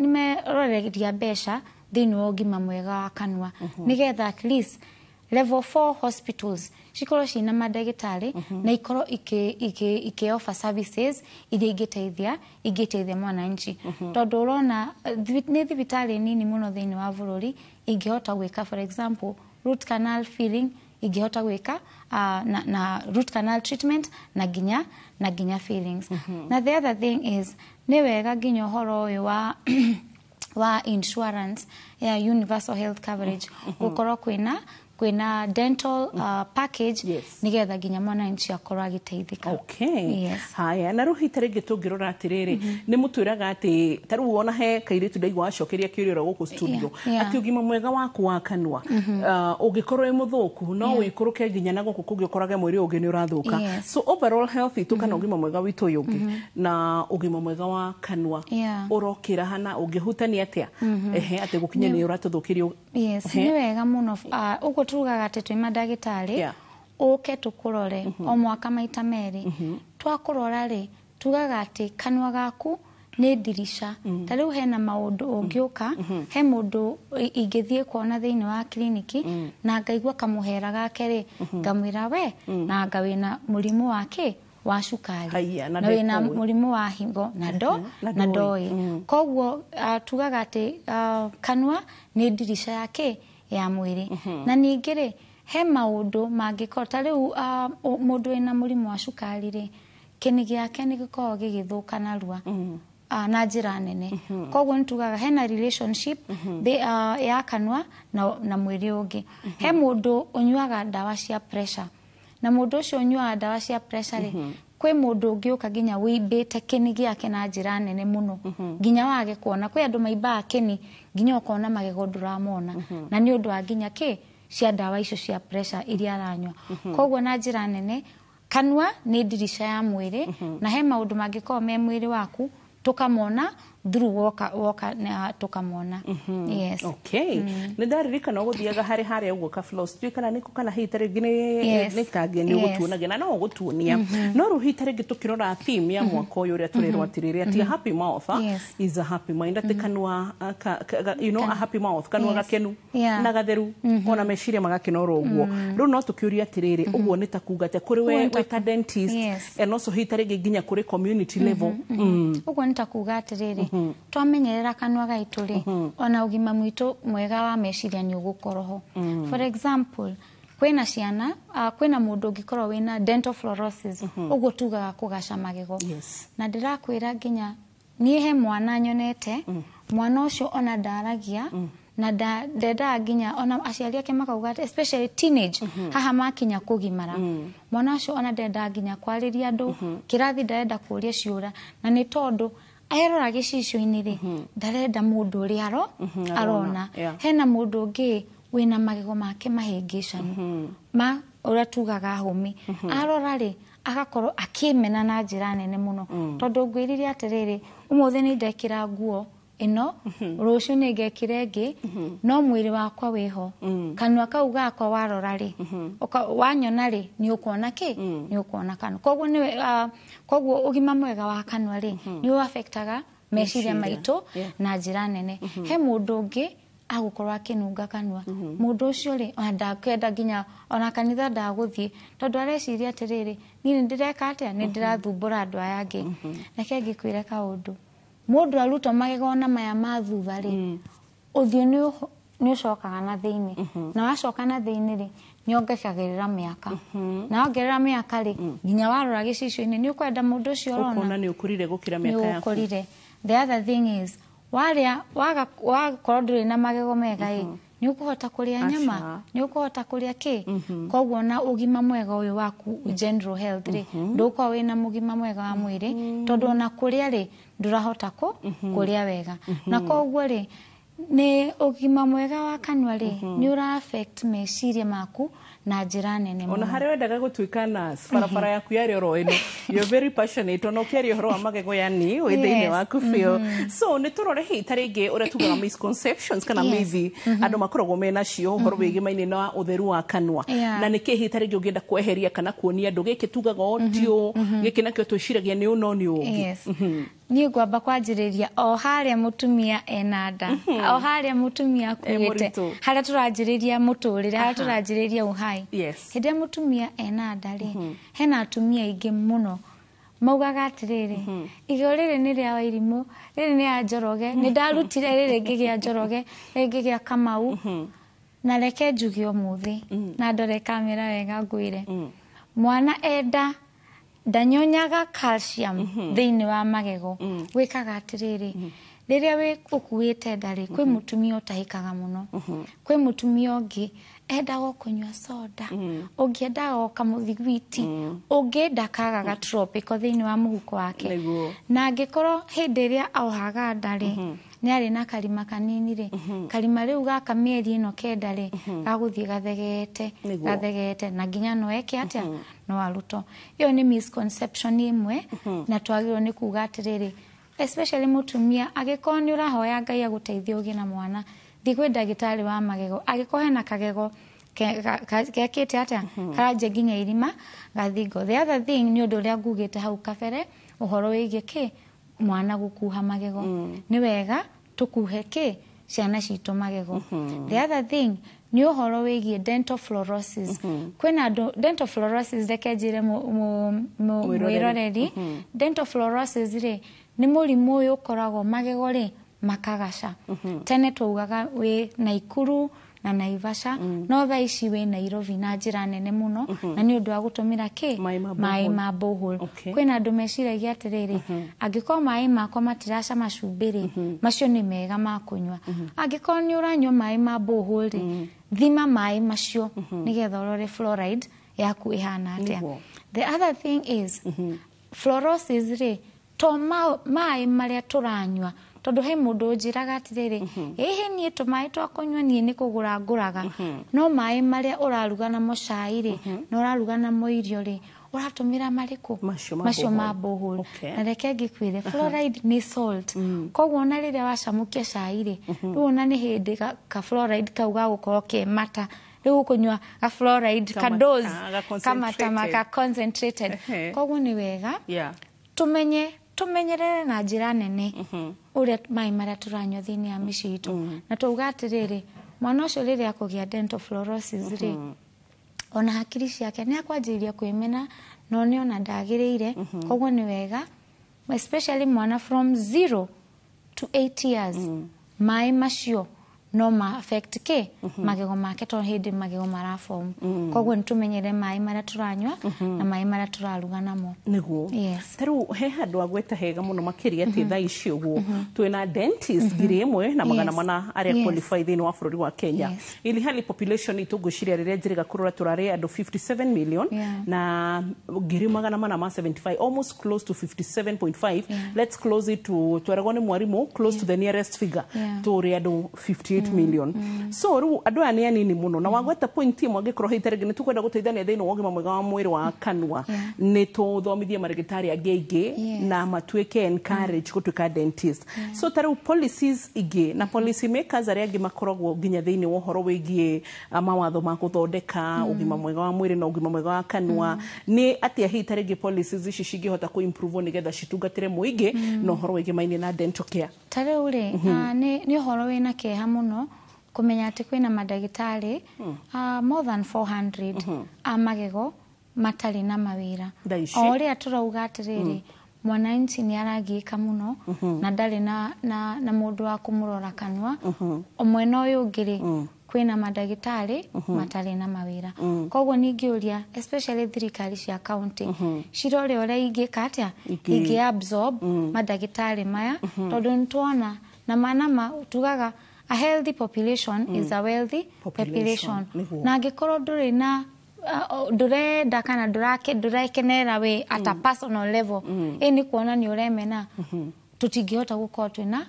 meroreria mbeca thĩinĩ wa ũgima mwega wa kanua, nĩgetha at least level 4 hospitals cikorwo ciĩna mandagĩtarĩ na ikorwo ikĩ offer services iria ingĩteithia mwananchi, tondũ ũrona nĩ thibitarĩ nini mũno thĩinĩ wa bũrũri ingĩhota gwĩka, for example, root canal filling Ingĩhota gwĩka na root canal treatment na nginya fillings. Na the other thing is, nĩ wega nginya ũhoro ũyũ wa insurance ya universal health coverage, gũkorwo kwĩna dental package, nĩgetha nginya mwananchi akorwo agĩteithĩka. Okay. Yes. Haya, na rĩu hita rĩngĩ tũngĩrora atĩrĩrĩ, nĩ mũtwĩraga atĩ ta rĩu ona he kairĩtu ndaigua wacokeria kĩũria oro gũkũ studio, atĩ ũgima mwega waku wa kanua ũngĩkorwo wĩ mũthũku, no ũikũrũke nginya na gũkũ kũngĩ ũkorage mwĩrĩ ũngĩ nĩ ũrathũka. So overall health itũ kana ũgima mwega witũ ũyũ ũngĩ na ũgima mwega wa kanua ũrokĩra hana, ũngĩhutania atĩa? Ehe, atĩ gũkinya nĩ ũratũthũkĩria. Yes, nĩ wega mũno. Ũguo tugaga atĩ twĩ mandagĩtarĩ, ũke tũkũrore o mwaka maita merĩ. Twakũrora rĩ, tugaga atĩ kanua gaku nĩ ndirica. Ta rĩu hena maũndũ ũngĩũka, he mũndũ ingĩthiĩ kuona thĩinĩ wa kiriniki na ngaigua kamũhera gake rĩ, ngamwĩra, "We na anga wĩna mũrimũ wa kĩ wa cukari?" Haiya, na Na wĩna ndekũĩ. Mũrimũ wa higo na ndo Na na ndoĩ. ndoĩ. Koguo tugaga atĩ kanua nĩ ndirica ya kĩ ya mwĩrĩ. Na ningĩ rĩ, he maũndũ mangĩkorwo ta rĩu mũndũ wĩna mũrimũ wa cukari rĩ, kĩni gĩake nĩ gĩkoragwo gĩgĩthũka narua na njĩra nene. Koguo nĩ tugaga hena relationship ya kanua na mwĩrĩ ũngĩ. He mũndũ ũnyuaga ndawa cia pressure, na mũndũ ũcio ũnyuaga ndawa cia pressure rĩ, kwĩ mũndũ ũngĩũka nginya wĩimbĩte kĩni gĩake na njĩra nene mũno, nginya wage kuona. Kwĩ andũ maimbaga kĩni nginya ũkona magego ndũramona, na nĩ ũndũ wa nginya kĩ cia ndawa icio cia pressure iria aranyua. Koguo na njĩra nene, kanua nĩ ndirica ya mwĩrĩ, na he maũndũ mangĩkorwo me mwĩrĩ waku tũkamona through woka na tũkamona. Yes. Okay, nĩ ndaririkana ũgũthiaga harĩ harĩa ũguo ka floss, ndiũĩ kana nĩkũ kana hihi ta rĩngĩ nĩ nĩ kangĩ nĩ ũgũtuonagia na no ũgũtuonia. No rĩu hihi ta rĩngĩ tũkĩrora theme ya mwaka ũyũ, ũrĩa tũrerwo atĩrĩrĩ, atĩ a happy mouth is a happy mind, atĩ kanua a happy mouth, kanua gakenu na gatheru, ona meciria magakena oro ũguo. Rĩu no tũkĩũria atĩrĩrĩ, ũguo nĩ ta kuga atĩa kũrĩ we Ũguo nĩ ta wĩ ta dentist, and also hihi ta rĩngĩ nginya kũrĩ community level? Ũguo nĩ ta kuga atĩrĩrĩ, twamenyerera kanua gaitũ rĩ, ona ũgima mwitũ mwega wa meciria nĩ ũgũkorwo ho. For example, kwĩna ciana, kwĩna mũndũ ũngĩkorwo wĩna dental fluorosis, ũguo tugaga kũgaca magego. Na ndĩrakwĩra nginya niĩ he mwana nyonete, mwana ũcio ona ndaragia na ndendaga nginya ona aciari ake makauga atĩ, especially teenage haha makinya kũgimara, mwana ũcio ona ndendaga nginya kwarĩria andũ kĩrathi, ndarenda kũria ciũra, na nĩ tondũ erora gĩcicio-inĩ rĩ, ndarenda mũndũ ũrĩa arona. Arona. Hena mũndũ ũngĩ wĩna magego make mahĩngĩcanu, ma ũrĩa tugaga hũmi, arora rĩ, agakorwo akĩmena na njĩra nene mũno, tondũ ngwĩrire atĩrĩrĩ, ũmũthĩ nĩ ndekĩra nguo ĩno, rũciũ nĩ ngekĩra ĩngĩ, no mwĩrĩ wakwa wĩho, kanua kau gakwa warora rĩ, wanyona rĩ, nĩ ũkuona kĩ, nĩ ũkuona kanua. Koguo nĩwe koguo ũgima mwega wa kanua rĩ, nĩ ũafektaga meciria Meciria. maitũ na njĩra nene. He mũndũ ũngĩ agũkorwo akĩnunga kanua, mũndũ ũcio rĩ, ona ndakenda nginya ona kanitha ndagũthiĩ, tondũ areciria atĩrĩrĩ, niĩ nĩ ndĩreka atĩa, nĩ ndĩrathumbũra andũ aya angĩ. Reke ngĩkwĩre kaũndũ, mũndũ arutwo magegona maya ma thutha rĩ, ũthiũ nĩ ũcokaga na thĩinĩ, na wacoka na thĩinĩ rĩ, nĩ ongekagĩrĩra mĩaka, na wongerera mĩaka rĩ, nginya warora gĩcicio-inĩ nĩ ũkwenda mũndũ ũcio ũrona ũkona nĩ ũkũrire gũkĩra nĩ mĩaka yaku. Ũkũrire. The other thing is, warĩa waga wakorwo ndũrĩ na magego mega ĩ, nĩ ũkũhota kũrĩa nyama? Aca. Nĩ ũkũhota kũrĩa kĩ? Koguo na ũgima mwega ũyũ waku, general health rĩ, ndũgũkorwo wĩna mũgima mwega wa mwĩrĩ, tondũ ona kũrĩa rĩ, ndũrahota kũrĩa wega. Na koguo rĩ, nĩ ũgima mwega wa kanua rĩ, nĩ ũra affect meciria maku na njĩra nene Ona mũno. harĩa wendaga gũtuĩka nurse, barabara yaku yarĩ oro ĩno. You're very passionate ona ũkĩaria ũhoro wa magego, yani wĩ thĩinĩ waku biũ. So nĩ tũrore hihi ta rĩngĩ ũrĩa tugaga misconceptions kana myths andũ makoragwo menacio ũhoro wĩgĩmaine na ũtheru wa kanua, na nĩ kĩ hihi ta rĩngĩ ũngĩenda kweheria kana kuonia andũ gĩkĩ tugaga o tio gĩkĩ nakĩo twĩciragia nĩ ũno nĩ ũngĩ. Yes. Niĩ ngwamba kwanjĩrĩria o harĩa mũtumia ena nda, o harĩa mũtumia akuĩte, mũritũ. Harĩa tũranjĩrĩria mũtũrĩre, harĩa tũranjĩrĩria uhai. Hĩndĩ ĩrĩa mũtumia ena nda rĩ, hena atumia aingĩ mũno maugaga atĩrĩrĩ, igego rĩrĩ nĩ rĩa Wairimũ, rĩrĩ nĩ ya Njoroge, nĩ ndarutire rĩrĩ ngĩgĩa Njoroge, rĩrĩ ngĩgĩa Kamau. Na reke njuge ũmũthĩ na ndore kamera wega ngwĩre, mwana enda ndanyonyaga calcium thĩinĩ wa magego. Wĩkaga atĩrĩrĩ, rĩrĩa wĩ ũkuĩte nda rĩ, kwĩ mũtumia ũtahĩkaga mũno, kwĩ mũtumia ũngĩ endaga o kũnyua soda, ũngĩ endaga o kamũthiguiti, ũngĩ ndakagaga tropical thĩinĩ wa mũhuko wake. Na angĩkorwo hĩndĩ ĩrĩa ohaga nda rĩ, nĩ arĩ na karima kanini rĩ, karima rĩu gaka mĩeri ĩno 9 rĩ, gagũthiĩ gathegete, gathegete, na nginya no eke atĩa, no arutwo. Ĩyo nĩ misconception ĩmwe. Na twagĩrĩirwo nĩ kuga atĩrĩrĩ, especially mũtumia, angĩkorwo nĩ ũrahoya Ngai agũteithie ũgĩe na mwana, thiĩ kwĩ ndagĩtarĩ wa magego. Angĩkorwo hena kagego gekĩte atĩa, karanjia nginya irima gathingo. The other thing nĩ ũndũ ũrĩa ngugĩte hau kabere, ũhoro wĩgiĩ kĩ mwana gũkuha magego. Nĩ wega tũkuhe kĩ ciana citũ magego. The other thing nĩ ũhoro wĩgiĩ dental fluorosis. Kwĩna andũ, dental fluorosis, reke njĩre Mwĩroreri. Mwĩroreri, dental fluorosis rĩ, nĩ mũrimũ ũyũ ũkoragwo magego rĩ makagaca. Tene twaugaga wĩ Naikuru na Naivasha, no thaa ici wĩ Nairobi na njĩra nene mũno, na nĩ ũndũ wa gũtũmĩra kĩ Maĩ ma maĩ borehole. Ma borehole. Kwĩna andũ meciragia atĩrĩrĩ, angĩkorwo maĩ makwa matiracama cumbĩ rĩ, macio nĩ mega ma kũnyua. Angĩkorwo nĩ ũranyua maĩ ma borehole rĩ, thima maĩ macio nĩgetha ũrore fluoride yaku ĩhana atĩa. The other thing is fluorosis rĩ, to maĩ marĩa tũranyua, tondũ he mũndũ ũnjĩraga atĩrĩrĩ, ĩhĩ, niĩ tũmaĩ twa kũnyua niĩ nĩ kũgũra ngũraga. No maĩ marĩa ũraruga namo cai rĩ, na ũraruga namo irio rĩ, ũratũmĩra marĩkũ? Macio ma Macio ma borehole. borehole. Na reke ngĩkwĩre, fluoride nĩ salt, koguo ona rĩrĩa wacamũkia cai rĩ, rĩu ona nĩ hĩndĩ ka fluoride kau gagũkorwo ke mata, rĩu ũkũnyua ga fluoride ka dose ga kamatama concentrated. Ka concentrated. Koguo nĩ wega tumenye, tumenyerere na njĩra nene ũrĩa maĩ marĩa tũranyua thĩinĩ wa mĩciĩ itũ. Na twauga atĩrĩrĩ, mwana ũcio rĩrĩa akũgĩa dental fluorosis rĩ, ona hakiri ciake nĩ akwanjĩrĩria kwĩmena, no nĩ ona ndagĩrĩire. Koguo nĩ wega, especially mwana from 0 to 8 years, maĩ macio no ma affect kĩ magego make, tondũ hĩndĩ magego maraform. Koguo nĩ tũmenyere maĩ marĩa tũranyua na maĩ marĩa tũraruga namo. Nĩguo. Ta rĩu he handũ agweta hega mũno makĩria, atĩ thaa ici ũguo twĩna dentist 1400 arĩa qualify thĩinĩ wa bũrũri wa Kenya, ili hali population itũ ngwĩciria rĩrĩa njĩrĩga kũrora tũrarĩ andũ 57 million na 475,000, almost close to 57.5. Let's close it to, tweragwo nĩ mwarimũ, close to the nearest figure, tũrĩ andũ 58 million. So rĩu andũ aya nĩ anini mũno, na wagweta point ĩmwe, angĩkorwo hĩta rĩngĩ nĩ tũkwenda gũteithania thĩinĩ wa ũgima mwega wa mwĩrĩ wa kanua, nĩ tũthomithie marĩgĩtarĩ angĩ aingĩ na matuĩke encourage gũtuĩka dentist. So ta rĩu policies ingĩ na policy makers arĩa angĩ makoragwo nginya thĩinĩ wa ũhoro wĩgiĩ mawatho ma gũthondeka ũgima mwega wa mwĩrĩ na ũgima mwega wa kanua, nĩ atĩa hihi ta rĩngĩ policies ici cingĩhota kũ improve nĩgetha citungatĩre mũingĩ na ũhoro wĩgĩmainie na dental care? Ta rĩu rĩ, nĩ ũhoro wĩna kĩeha mũno kũmenya atĩ kwĩna mandagĩtarĩ more than 400 a magego matarĩ na mawĩra. Thaa ici? O ũrĩa tũrauga atĩrĩrĩ, mwananchi nĩ aragiĩka mũno na ndarĩ na mũndũ wa kũmũrora kanua. Mwena ũyũ ũngĩ rĩ, kwĩna mandagĩtarĩ matarĩ na mawĩra. Koguo ningĩũria, especially thirikari cia county, cirore ũrĩa ingĩka atĩa, ingĩ absorb mandagĩtarĩ maya, tondũ nĩ tuona na manama tugaga a healthy population is a wealthy Population, population. Nĩguo. Na angĩkorwo ndũrĩ na ndũrenda kana ndũrekenera wĩ at a personal level, ĩ nĩ kuona nĩ ũremena, tũtingĩhota gũkorwo twĩna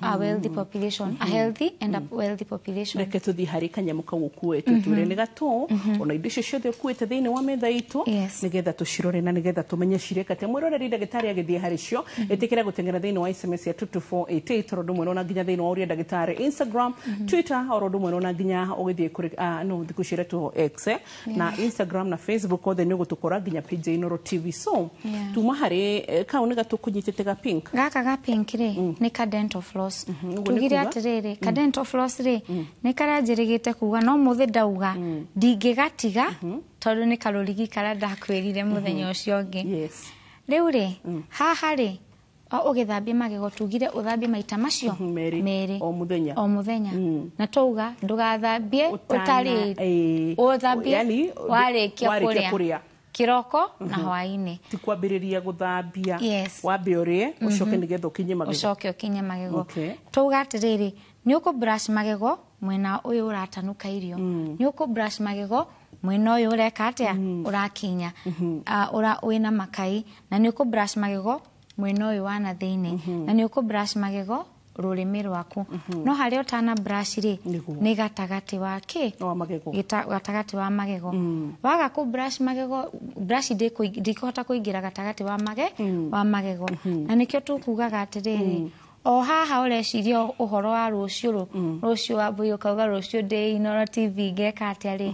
a wealthy population, a healthy and a wealthy population. Reke tũthiĩ harĩ kanyamũ kau ũkuĩte, twĩre nĩ gatũ, ona indo icio ciothe ũkuĩte thĩinĩ wa metha itũ, nĩgetha tũcirore na nĩgetha tũmenye cireka atĩa. Mwĩroreri, ndagĩtarĩ agĩthiĩ harĩ cio, ĩtĩkĩra gũteng'era thĩinĩ wa SMS ya 22488, oro ũndũ ũmwe na nginya thĩinĩ wa ũria ndagĩtarĩ Instagram, Twitter, oro ũndũ ũmwe na nginya ũgĩthiĩ kũrĩ no thikũ ici ĩretwo X, na Instagram na Facebook, othe nĩ ũgũtũkora nginya page ya Inooro TV. So tuma harĩ kau nĩ gatũ kũnyitĩte ga pink. Gaka ga pink rĩ, nĩ ka dental floss. Ũguo nĩ Tugire kuga? atĩrĩrĩ, ka dental floss rĩ, nĩ karĩa njĩrĩgĩte kuga, no mũthĩ ndauga ndingĩgatiga, tondũ nĩ karũrigi karĩa ndakwĩrire mũthenya ũcio ũngĩ. Rĩu rĩ, haha rĩ, Ũgĩthambia magego tugire ũthambie maita macio merĩ o mũthenya. O mũthenya. Na twauga ndũgathambie ũtarĩ, ũthambie Yani, warĩkia warĩkia kũrĩa kũrĩa. Kĩroko na hwaĩ-inĩ. Ti kwambĩrĩria gũthambia. Yes. Wambe ũrĩe, ũcoke nĩgetha ũkinye magego. Ũcoke ũkinye magego. Okay. Twauga atĩrĩrĩ, nĩ ũkũ brush magego mwena ũyũ ũratanuka irio, nĩ ũkũ brush magego mwena ũyũ ũreka atĩa, ũrakinya, ũra wĩna makai, na nĩ ũkũ brush magego mwena ũyũ wa na thĩinĩ, na nĩ ũkũ brush magego rũrĩmĩ rwaku. No harĩa ũtana brush rĩ, nĩ gatagatĩ wa kĩ? Wa magego. Gatagatĩ wa magego. Waga kũ brush magego, brush ndĩkũhota kũingĩra gatagatĩ wa mage wa magego. Na nĩkĩo tũkugaga atĩrĩrĩ, o haha ũreciria ũhoro wa rũciũ rũ, rũciũ wambui ũkauga rũciũ ndĩ Inooro TV ngeka atĩa rĩ,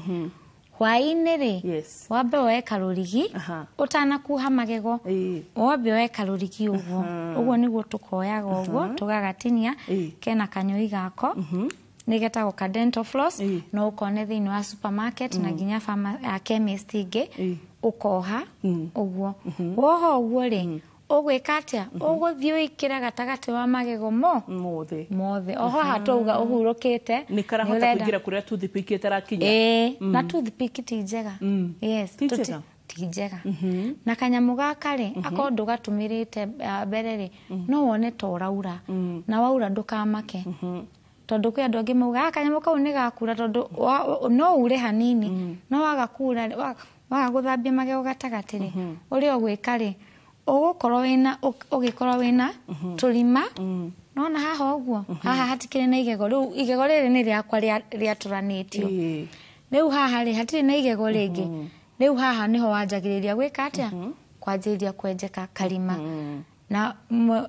hwaĩ-inĩ rĩ, wambe woe karũrigi ũtanakuha magego, wambe woe karũrigi ũguo. Ũguo nĩguo tũkoyaga ũguo, tũgagatinia, kena kanyũi gako, nĩ getagwo ka dental floss. No ũkone thĩinĩ wa supermarket na nginya chemist ingĩ. Ũkoha ũguo. Woha ũguo rĩ, ũgwĩka atĩa? Ũgũthiĩ ũikĩre gatagatĩ wa magego mo mothe mothe. Oho haha twauga ũhurũkĩte, nĩ karahota nĩ ũrenda- kũingĩra kũrĩa toothpick ĩtarakinya. Ĩĩ, na toothpick ti njega. Yes, Ti njega? Ti njega. Na kanyamũ gaka rĩ, akorwo ndũgatũmĩrĩte mbere rĩ, no wone ta ũraura. Na waura ndũkamake, tondũ kwĩ andũ angĩ mauga, "Ah, kanyamũ kau nĩ gakura," tondũ no ure hanini. No waga kura, waga gũthambia magego gatagatĩ rĩ, ũrĩa ũgwĩka rĩ, ũgũkorwo wĩna ũgĩkorwo wĩna tũrima. Nona haha ũguo, haha hatikĩrĩ na igego. Rĩu igego rĩrĩ nĩ rĩakwa rĩatũranĩtio. Rĩu haha rĩ, hatirĩ na igego rĩngĩ. Rĩu haha nĩho wanjagĩrĩria gwĩka atĩa? Kwanjĩrĩria kwenjeka karima. Na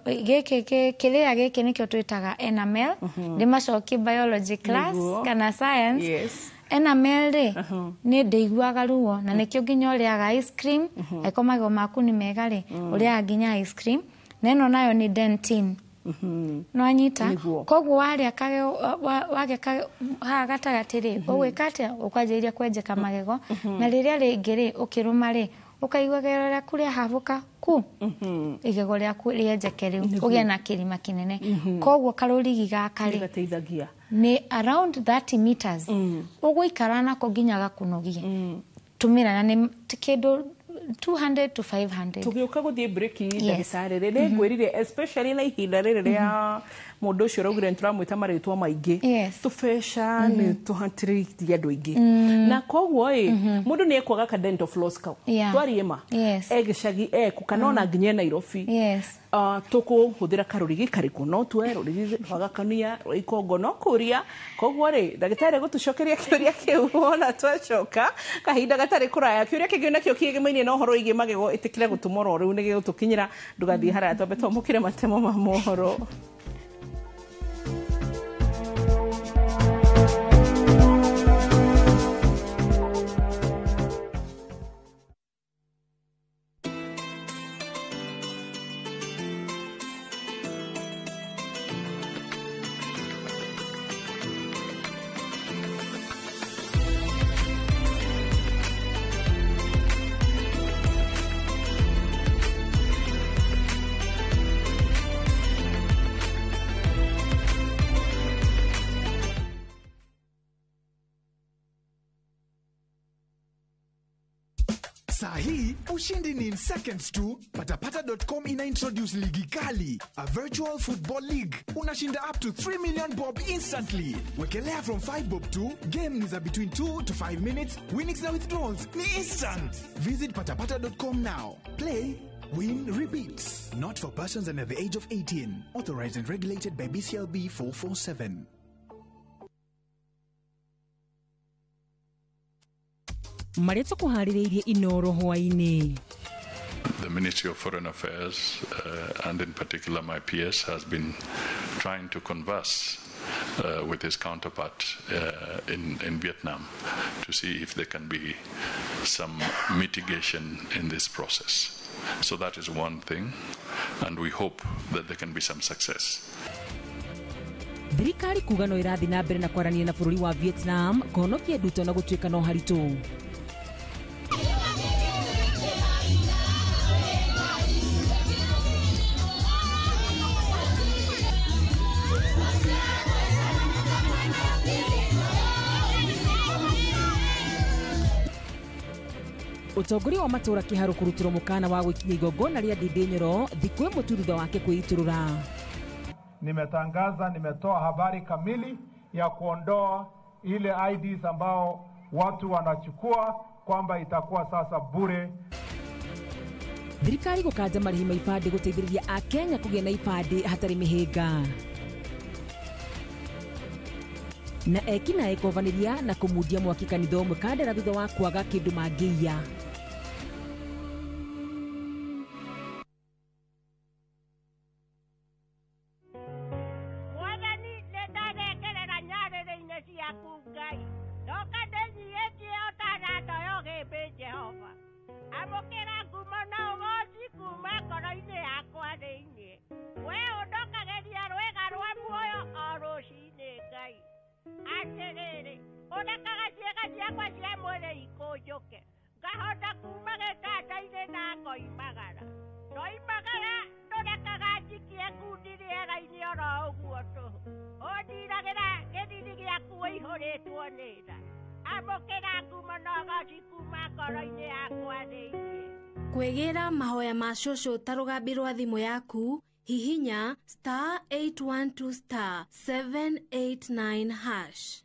gĩkĩ kĩrĩa gĩkĩ nĩkĩo twĩtaga enamel. Ndĩmacokie biology class kana science. Enamel rĩ, nĩ ndĩiguaga ruo, na nĩkĩo nginya ũrĩaga ice cream. Angĩkorwo magego maku nĩ mega rĩ, ũrĩaga nginya ice cream. Na ĩno nayo nĩ dentin. Nĩwanyita? Koguo warĩa kagego, wagĩa kagego haha gatagatĩ rĩ, ũgwĩka atĩa? Ũkwanjĩrĩria kwenjeka magego. Na rĩrĩa rĩngĩ rĩ, ũkĩrũma rĩ, ũkaigua igego rĩaku rĩahabũka ku, igego rĩaku rĩenjeke rĩu, ũgĩe na kĩrima kĩnene. Koguo karũrigi gaka rĩ, gateithagia nĩ around 30 meters. Ũgũikara nako nginya gakũnogie. Tũmĩra, na nĩ kĩndũ 200 to 500. Tũgĩũka gũthiĩ break, ndagĩtarĩ rĩ, nĩ ngwĩrire especially na ihinda rĩrĩ rĩa mũndũ ũcio ũraugire nĩ tũramwĩta marĩtwa maingĩ, tũbeca nĩ tũhatĩrĩirie andũ aingĩ, na koguo ĩ, mũndũ nĩ ekwaga ka dental floss kau. Twarie ma, e gĩcagi eku kana ona nginya e Nairobi, tũkũhũthĩra karũrigi karĩkũ? No tuoe rũrigi rwa gakania, rwa ikongo, no kũria. Koguo rĩ, ndagĩtarĩ gũtũcokeria kĩũria kĩu ona twacoka kahinda gatarĩ kũraya. Kĩũria kĩngĩ nakĩo kĩgemaine na ũhoro wĩgiĩ magego, ĩtĩkĩra gũtũmora rĩu nĩ gĩgũtũkinyĩra. Ndũgathiĩ haraya, twambe twamũkĩre matemo ma mohoro. Saa hii ushindi ni in seconds tu. Patapata.com ina introduce ligi kali, a virtual football league. Unashinda up to 3 million bob instantly. Wekelea from 5 bob tu. Game ni za between 2 to 5 minutes. Winnings na withdrawals ni instant. Visit patapata.com now. Play, win, repeat. Not for persons under the age of 18. Authorized and regulated by BCLB 447. Marĩa tũkũharĩrĩirie Inoro hwaĩ-inĩ. The Ministry of Foreign Affairs, and in particular my PS, has been trying to converse with his counterpart in Vietnam to see if there can be some mitigation in this process. So that is one thing, and we hope that there can be some success. Thirikari kuga no ĩrathiĩ na mbere na kwaranĩria na bũrũri wa Vietnam kũhonokia nduto na gũtuĩka no haritũ. Ũtongoria wa matũũra Kĩharũ kũrutĩrwo mũkana wa gwĩkinyia igongona rĩa Ndĩndĩ Nyoro thikũ ĩmwe tu thutha wake kwĩitũrũra. Nimetangaza, nimetoa habari kamili ya kuondoa ile IDs ambao watu wanachukua kwamba itakuwa sasa bure. Thirikari gũkanja marĩhi ma ibandĩ gũteithĩrĩria akenya kũgĩa na ibandĩ hatarĩ mĩhĩnga. Na ekinaĩ kũhovanĩria na kũmundia mwaki kanitha ũmwe Kandara thutha wa kwaga kĩndũ mangĩiya. Mwathani nĩ ndarekerera nyarĩrĩ-inĩ ciaku Ngai, ndoka ndĩnyiihĩtie o ta nando ya ũgĩmbĩ Jehova. Amũkĩra ngumo na ũgooci kuuma ngoro-inĩ yakwa thĩinĩ. Wee ũndokagĩria rwĩga rwa muoyo o rũciinĩ Ngai. Atĩrĩrĩ, ũrekaga ciĩga ciakwa cia mwĩrĩ ikũnjũke, ngahota kuuma gĩtanda-inĩ na ngoimagara. Ndoimagara ndũrekaga njikie ngundi rĩera-inĩ oro ũguo tũhũ. Ũndiragĩra gĩthithi gĩaku ũihũrĩtwo nĩ tha. Amũkĩra ngumo na ũgooci kuuma ngoro-inĩ yakwa thĩinĩ. Kwĩgĩra mahoya ma cũcũ ta rũgambi rwa thimũ yaku, hihinya star 812 star 789 hash.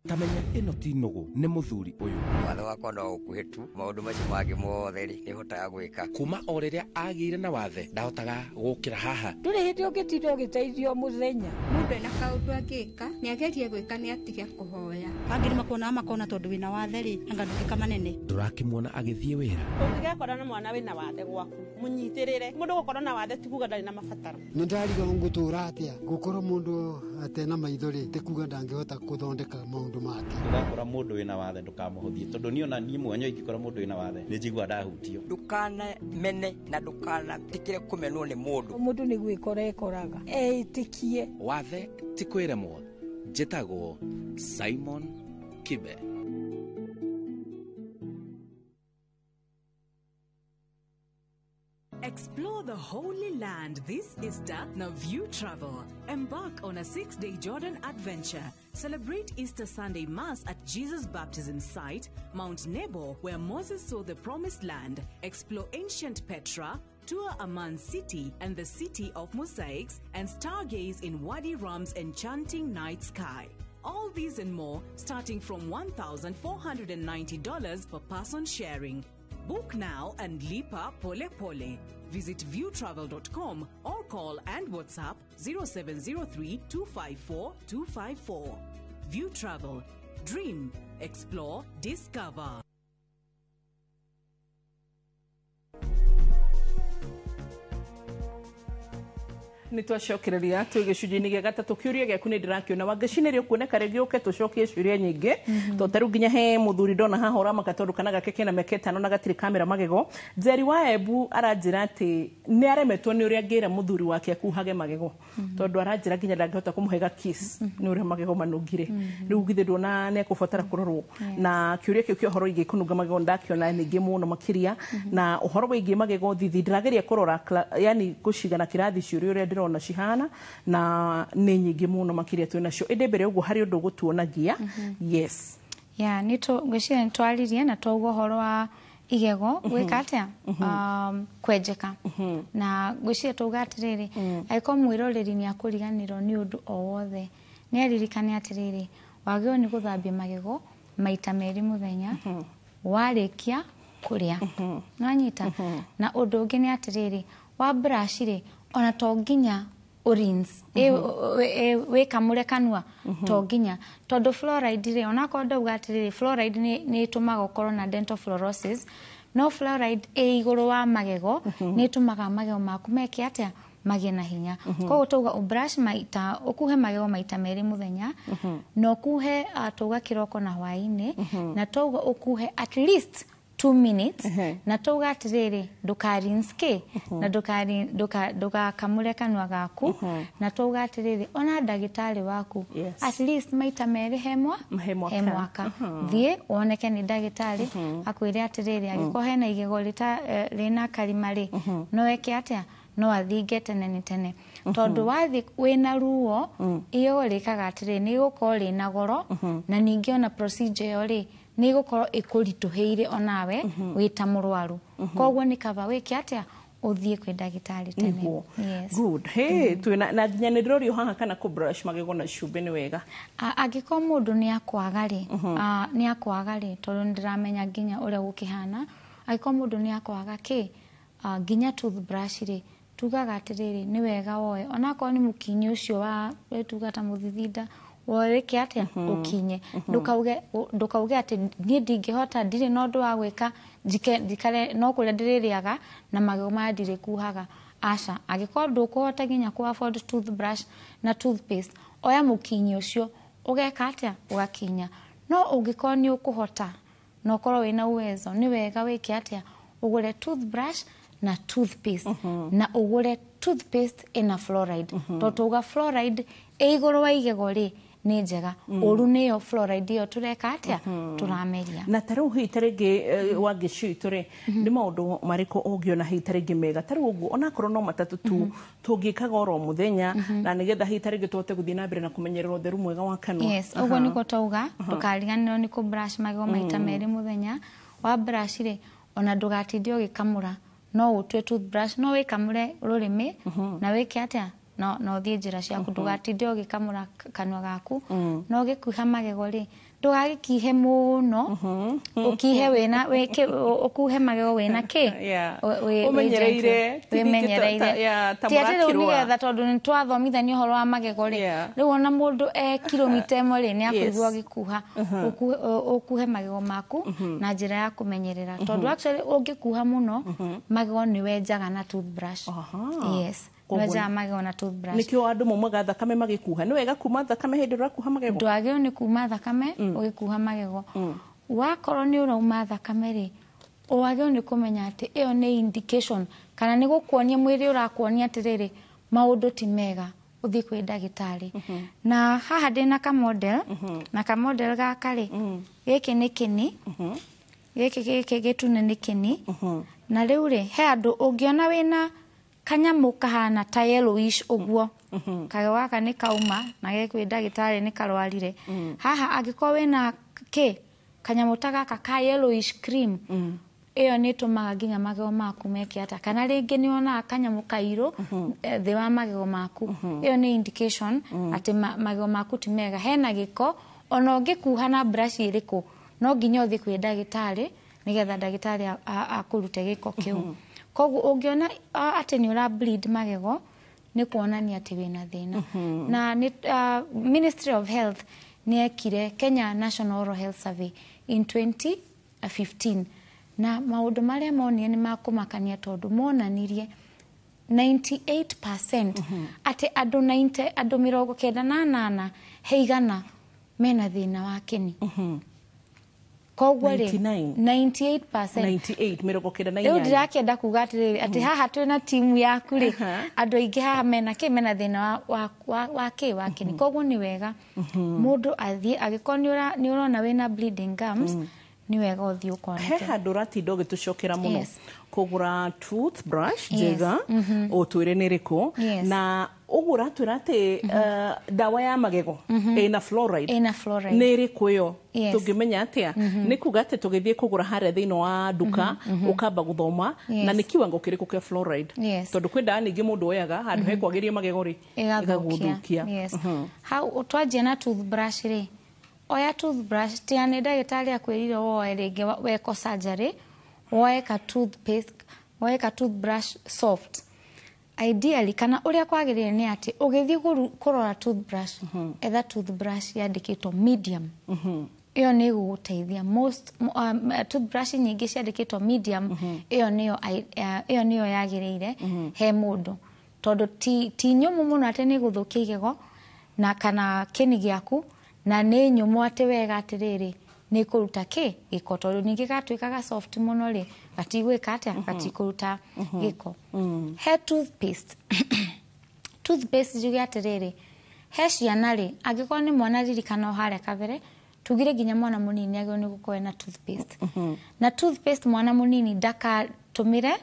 Tamenya ĩno ti nũgũ nĩ mũthuri ũyũ. Watho wakwa no ũkuhĩ tu, maũndũ macio mangĩ mothe rĩ nĩhotaga gwĩka. Kuma o rĩrĩa agĩire na wathe ndahotaga gũkĩra haha. Ndũrĩ hĩndĩ ũngĩtinda ũgĩteithio mũthenya. Mũndũ ena kaũndũ angĩka nĩagerie gwĩka nĩ atige kũhoya. Angĩ nĩmakuonaga makona tondũ wĩna wathe rĩ anga ndũngĩka manene. Ndũrakĩmuona agĩthiĩ wĩra. Ũngĩgekora na mwana wĩna wathe gwaku mũnyitĩrĩre. Mũndũ gũkorwo na wathe ti kuga ndarĩ na mabataro. Nĩ ndariga ngũtũra atĩa gũkorwo mũndũ atena maitho rĩ ti kuga ndangĩhota gũthondeka maũndũ make. Ndũgakora mũndũ wĩna wathe ndũkamũhũthie tondũ niĩ ona niĩ mwene ingĩkora mũndũ wĩna wathe nĩ njiguaga ndahutio. Ndũkanamene na ndũkanetĩkĩre kũmenwo nĩ mũndũ. Mũndũ nĩ gwĩkora ekoraga eĩtĩkie. Wathe ti kwĩremwo. Njĩtagwo Simon Kibe. Explore the Holy Land this Easter na View Travel. Embark on a 6-day Jordan adventure. Celebrate Easter Sunday Mass at Jesus' baptism site, Mount Nebo, where Moses saw the Promised Land. Explore ancient Petra, tour Amman City and the City of Mosaics, and stargaze in Wadi Rum's enchanting night sky. All these and more, starting from $1,490 per person sharing. Book now and lipa pole pole. Visit viewtravel.com or call and WhatsApp 0703 254 254. View Travel. Dream, explore, discover. Nĩ twacokereria twĩ gĩcunjĩ-inĩ gĩa gatatũ kĩũria gĩaku nĩ ndĩrakĩona Wangeci nĩ rĩũkuoneka rĩngĩ ũke tũcokie ciũria nyingĩ tondũ ta rĩu nginya he mũthuri ndona haha ũramaka tondũ kana gake kena mĩaka 5 na gatirĩ kamera magego. Njeri wa Embu aranjĩra atĩ nĩ aremetwo nĩ ũrĩa angĩra mũthuri wake akuhage magego tondũ aranjĩra nginya ndangĩhota kũmũhe ga kiss nĩ ũrĩa magego manungire. Rĩu githĩ nduona nĩ ekũbatara kũrorwo. Na kĩũria kĩu kĩa ũhoro wĩgiĩ kũnunga magego ndakĩona ningĩ mũno makĩria na ũhoro wĩgiĩ magego thithi ndĩrageria kũrora yani gũcigana kĩrathi ciũria ũrĩa ndĩrona cihana na nĩ nyingĩ mũno makĩria twĩ nacio ĩndĩ mbere ũguo harĩ ũndũ ũgũtuonagia. Yes. Yeah, ngwĩciria nĩ twaririe na twauga ũhoro wa igego gwĩka atĩa kwenjeka na ngwĩciria twauga atĩrĩrĩ angĩkorwo mwĩroreri nĩ akũriganĩrwo nĩ ũndũ o wothe nĩ aririkane atĩrĩrĩ wagĩrĩirwo nĩ gũthambia magego maita merĩ mũthenya warĩkia kũrĩa. Nĩwanyita? Na ũndũ ũngĩ nĩ atĩrĩrĩ wa brush rĩ ona to nginya ũrinse wĩkamũre kanua to nginya tondũ fluoride rĩ onakorwo ndauga atĩrĩrĩ fluoride nĩ ĩtũmaga ũkorwo na dental fluorosis no fluoride ĩ igũrũ wa magego nĩ ĩtũmaga magego maku meke atĩa magĩe na hinya. Koguo tauga ũbrush maita ũkuhe magego maita merĩ mũthenya na ũkuhe tauga kĩroko na hwaĩ-inĩ na tauga ũkuhe at least 2 minutes na tauga atĩrĩrĩ ndũkarinse kĩ na ndũgakamũre kanua gaku na tauga atĩrĩrĩ ona ndagĩtarĩ waku at least maita merĩ he mwaka thiĩ woneke nĩ ndagĩtarĩ akwĩre atĩrĩrĩ angĩkorwo hena igego rĩna karima rĩ no eke atĩa No athinge tene nĩ tene, tondũ wathiĩ wĩna ruo, igego rĩkaga atĩrĩ, nĩ gũkorwo rĩna goro, na ningĩ ona procedure ĩyo rĩ, nĩ ĩgũkorwo ĩkũritũhĩire onawe wĩ ta mũrwaru. Koguo nĩ kaba wĩke atĩa? Ũthiĩ kwĩ ndagĩtarĩ tene. Nĩguo. Yes. Good. Hey, twĩna na nginya nĩ ndĩrorio haha kana kũ brush magego na cumbĩ nĩ wega. Angĩkorwo mũndũ nĩ akwaga rĩ, nĩ akwaga rĩ, tondũ nĩ ndĩramenya nginya ũrĩa gũkĩhana, angĩkorwo mũndũ nĩ akwaga kĩ, nginya toothbrush rĩ, tugaga atĩrĩrĩ, nĩ wega woe onakorwo nĩ mũkinyi ũcio wa tuga ta mũthithinda, woe wĩke atĩa? Ũkinye. Ndũkauge atĩ niĩ ndingĩhota, ndirĩ na ũndũ wa gwĩka, njike njikare no kũrĩa ndĩrĩrĩaga na magego maya ndirĩkuhaga. Aca, angĩkorwo ndũkũhota nginya kũ afford toothbrush na toothpaste, oya mũkinyi ũcio, ũgeka atĩa? Ũgakinya. No ũngĩkorwo nĩ ũkũhota na ũkorwo wĩna uwezo, nĩ wega wĩke atĩa? Ũgũre toothbrush na toothpaste, na ũgũre toothpaste ĩna fluoride, tondũ tauga fluoride ĩ igũrũ wa igego rĩ, nĩ njega. Ũru nĩyo fluoride ĩyo tũreka atĩa? Tũrameria. Na ta rĩu hihi ta rĩngĩ Wangeci witũ rĩ, nĩ maũndũ marĩkũ ũngĩona hihi ta rĩngĩ mega ta rĩu ũguo, onakorwo no matatũ tu, tũngĩkaga oro mũthenya, na nĩgetha hihi ta rĩngĩ tũhote gũthiĩ na mbere na kũmenyerera ũtheru mwega wa kanua? Yes, ũguo nĩguo twauga, ndũkariganĩrwo nĩ kũ brush magego maita 2 mũthenya. Wa brush rĩ, ona ndũgatinde ũgĩkamũra, no ũtue toothbrush, no wĩkamũre rũrĩmĩ na wĩke atĩa? No ũthiĩ njĩra ciaku, ndũgatinde ũgĩkamũra kanua gaku. No ũgĩkuha magego rĩ, ndũgagĩkihe mũno, ũkihe wĩna wĩke, ũkuhe magego wĩna kĩ? Ũmenyereire, ti ningĩ Wĩmenyereire. Ta Ti atĩ rĩu mũrakĩrũa. nĩgetha, tondũ nĩ twathomithania ũhoro wa magego rĩ, rĩu ona mũndũ e kilomita 1 rĩ, nĩ akũigua ũgĩkuha. Ũkuhe magego maku na njĩra ya kũmenyerera, tondũ actually ũngĩkuha mũno magego, nĩ wenjaga na toothbrush. Yes, Koguo nĩ wenjaga magego na toothbrush. Nĩkĩo andũ maumaga thakame magĩkuha. Nĩ wega kuma thakame hĩndĩ ĩrĩa ũrakuha magego? Ndwagĩrĩirwo nĩ kuma thakame ũgĩkuha magego. Wakorwo nĩ ũrauma thakame rĩ, wagĩrĩirwo nĩ kũmenya atĩ ĩyo nĩ indication, kana nĩ gũkuonia mwĩrĩ ũrakuonia atĩrĩrĩ, maũndũ ti mega, ũthiĩ kwĩ ndagĩtarĩ. Na haha ndĩna kamodel, na kamodel gaka rĩ, gĩkĩ nĩ kĩni, gĩkĩ gĩtune nĩ kĩni. Na rĩu rĩ, he andũ ũngĩona wĩna kanyamũ kahana ta yellowish ũguo, kagego gaka nĩ kauma na ge kwĩ ndagĩtarĩ, nĩ karwarire. Haha angĩkorwo wĩna kĩ kanyamũ ta gaka ka yellowish cream, ĩyo nĩ ĩtũmaga nginya magego maku meke atĩa? Kana rĩngĩ nĩ wonaga kanyamũ kairũ thĩ wa magego maku, ĩyo nĩ indication atĩ magego maku ti mega, hena gĩko. Ona ũngĩkuha na brush ĩrĩkũ, no nginya ũthiĩ kwĩ ndagĩtarĩ nĩgetha ndagĩtarĩ akũrute gĩko kĩu. Koguo ũngĩona atĩ nĩ ũra bleed magego, nĩ kuonania atĩ wĩna thĩna. Na nĩ Ministry of Health nĩ ekire Kenya National Oral Health Survey in 2015, na maũndũ marĩa monire nĩ makũmakania, tondũ monanirie 98%, atĩ andũ 90, andũ 98 he igana mena thĩna wa kĩni. Koguo rĩ, 99? 98%. 98, 98. Rĩu ndirakĩenda kuga atĩrĩrĩ, atĩ haha twĩna timu yaku rĩ, andũ aingĩ haha mena kĩ? Mena thĩna wa kĩ? Wa kĩni. Koguo nĩ wega mũndũ athiĩ, angĩkorwo nĩ ũrona wĩna bleeding gums, nĩ wega ũthiĩ He ũkoneke. Handũ ũratinda ũgĩtũcokera mũno, kũgũra toothbrush njega, ũtwĩre nĩ ĩrĩkũ, na ũguo ũratwĩra atĩ ndawa ya magego ĩna fluoride. Ĩna fluoride. Nĩ ĩrĩkũ ĩyo? Tũngĩmenya atĩa? Nĩ kuga atĩ tũgĩthiĩ kũgũra harĩa thĩinĩ wa nduka, ũkamba gũthoma na nĩ kiwango kĩrĩkũ kĩa fluoride, tondũ kwĩ ndawa ningĩ mũndũ oyaga handũ he kwagĩria magego rĩ, ĩgathũkia. Ĩgagũthũkia. Yes. Hau twanjia na toothbrush rĩ, oya toothbrush, tiga nĩ ndagĩtarĩ akwĩrire woe rĩngĩ wekwo surgery, woe ka toothpaste, woe ka toothbrush soft ideally. Kana ũrĩa kwagĩrĩire nĩ atĩ ũgĩthiĩ kũrora toothbrush, etha toothbrush yandĩkĩtwo medium. Ĩyo nĩ ĩgũgũteithia. Most toothbrush nyingĩ ciandĩkĩtwo medium, ĩyo nĩyo yagĩrĩire he mũndũ, tondũ ti nyũmũ mũno atĩ nĩ ĩgũthũkia igego na kana kĩni gĩaku, na nĩ nyũmũ atĩ wega atĩrĩrĩ, nĩ kũruta kĩ? Gĩko, tondũ ningĩ gatuĩkaga soft mũno rĩ, gatigwĩka atĩa? Gatikũruta gĩko. He toothpaste, toothpaste njuge atĩrĩrĩ, he ciana rĩ, angĩkorwo nĩ mwana, ririkana o harĩa kabere tugire nginya mwana mũnini agĩrĩirwo nĩ gũkorwo na toothpaste. Na toothpaste mwana mũnini ndakatũmĩre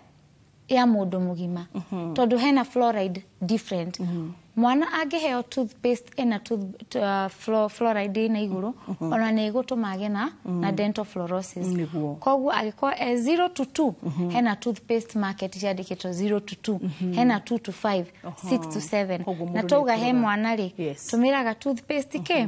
Ya mũndũ mũgima, tondũ hena fluoride different. Mwana angĩheo toothpaste ĩna fluoride ĩna igũrũ, ona nĩ ĩgũtũma agĩe na dental fluorosis. Koguo angĩkorwo e 0 to 2, hena toothpaste market ciandĩkĩtwo 0 to 2, hena 2 to 5, 6 to 7. Koguo Na mũndũ twauga he nĩekũrora. mwana rĩ, tũmĩraga toothpaste kĩ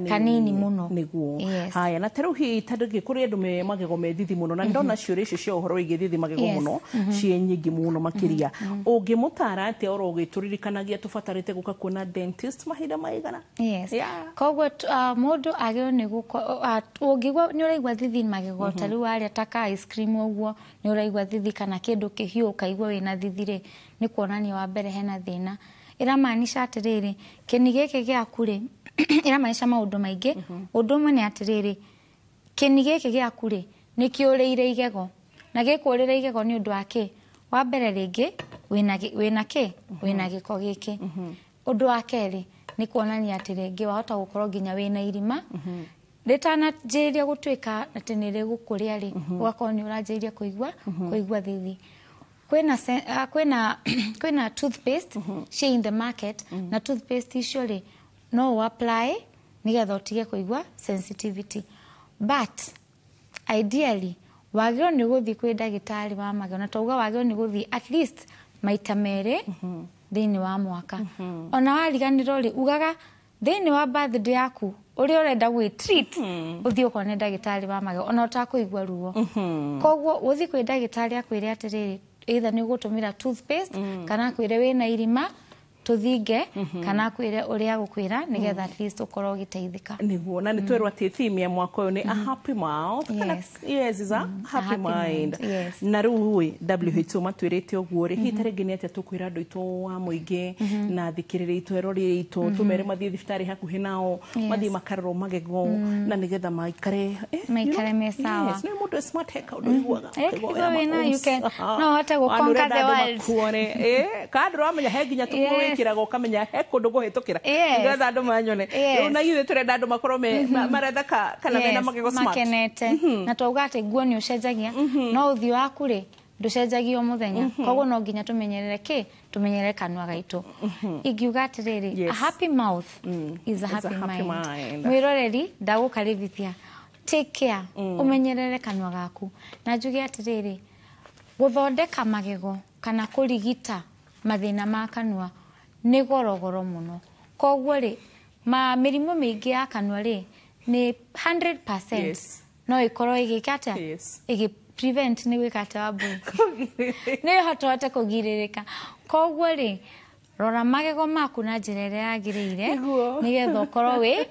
kanini mũno. Nĩguo. Yes. Haya, na tarĩu hihi tondũ kũrĩ andũ me magego me thithi mũno, na ndona ciũria icio cia ũhoro wĩgiĩ thithi magego mũno ciĩ nyingĩ mũno makĩria, ũngĩmũtara atĩa oro ũgĩtũririkanagia tũbatarĩte gũka kuona dentist mahinda maigana? Yes. Koguo mũndũ agĩrĩirwo nĩ ũngĩigua nĩ ũraigua thithi magego, ta rĩu warĩa ta ka ice cream ũguo nĩ ũraigua thithi, kana kĩndũ kĩhiũ ũkaigua wĩna thithi rĩ, nĩ kuonania wa mbere hena thĩna. Ĩramaanisha atĩrĩrĩ, kĩni gĩkĩ gĩaku rĩ, ĩramaanisha maũndũ maingĩ. Ũndũ ũmwe nĩ atĩrĩrĩ, kĩni gĩkĩ gĩaku rĩ, nĩ kĩũrĩire igego, na gĩkũrĩre igego nĩ ũndũ wa kĩ? Wa mbere rĩngĩ wĩna kĩ, wĩna gĩko gĩkĩ. Ũndũ wa kerĩ nĩ kuonania atĩ rĩngĩ wahota gũkorwo nginya wĩna irima rĩtananjĩrĩria gũtuĩka atĩ nĩ rĩgũkũrĩa rĩ, ũgakorwo nĩ ũranjĩrĩria kũigua thithi. Kwĩna toothpaste ci in the market, na toothpaste icio rĩ, no ũ apply nĩgetha ũtige kũigua sensitivity, but ideally wagĩrĩirwo nĩ gũthiĩ kwĩ ndagĩtarĩ wa magego, na twauga wagĩrĩirwo nĩ gũthiĩ at least maita merĩ thĩinĩ wa mwaka. Ona wariganĩrwo rĩ, ugaga thĩinĩ wa birthday yaku ũrĩa ũrenda gwĩ treat, ũthiĩ ũkone ndagĩtarĩ wa magego ona ũtakũigua ruo. Koguo ũthiĩ kwĩ ndagĩtarĩ akwĩre atĩrĩrĩ, either nĩ ũgũtũmĩra toothpaste, kana akwĩre wĩna irima tũthinge, kana akwĩre ũrĩa agũkwĩra nĩgetha at least ũkorwo ũgĩteithĩka. Nĩguo, na nĩ twerwo atĩ theme ya mwaka ũyũ nĩ a happy mouth kana yes, is a happy happy mind. Mind, yes. Na rĩu ĩ WHO matwĩrĩte ũguo rĩ, hihi ta rĩngĩ nĩ atĩa tũkwĩra andũ aitũ a mũingĩ na thikĩrĩria aitũ, erori aitũ, tũmere mathiĩ thibitarĩ hakuhĩ nao, mathiĩ makarorwo magego na nĩgetha maikare you Maikare me sawa. Yes, nĩ mũndũ smart he kaũndũ ũiguaga ũkaigua ũkaigua wĩna wĩna, you can- maũms. no ũhote gũ Wa, nĩ conquer ũrenda the andũ world. makuone. Kana ndũramenya he nginya tũkuo wĩkĩraga ũkamenya he kũndũ kũhĩtũkĩra nĩgetha andũ manyone. Rĩu na ithuĩ tũrenda andũ makorwo marethaka kana mena magego smart. Makenete. Na twauga atĩ nguo nĩ ũcenjagia, no ũthiũ waku rĩ, ndũcenjagia o mũthenya. Koguo no nginya tũmenyerere kĩ, tũmenyerere kanua gaitũ. Ingiuga atĩrĩrĩ, a happy mouth is a Is a happy happy mind. Mind. Mwĩroreri, ndagũkaribithia, take care, ũmenyerere kanua gaku. Na njuge atĩrĩrĩ, gũthondeka magego kana kũrigita mathĩna ma kanua nĩ gorogoro mũno. Koguo rĩ, ma mĩrimũ mĩingĩ ya kanua rĩ, nĩ 100% no ĩkorwo ĩgĩka atĩa? Ĩgĩ prevent nĩ gwĩka atĩa, Wambui? Nĩ ĩhotote kũgirĩrĩka. Koguo rĩ, rora magego maku na njĩra ĩrĩa yagĩrĩire nĩgetha ũkorwo wĩ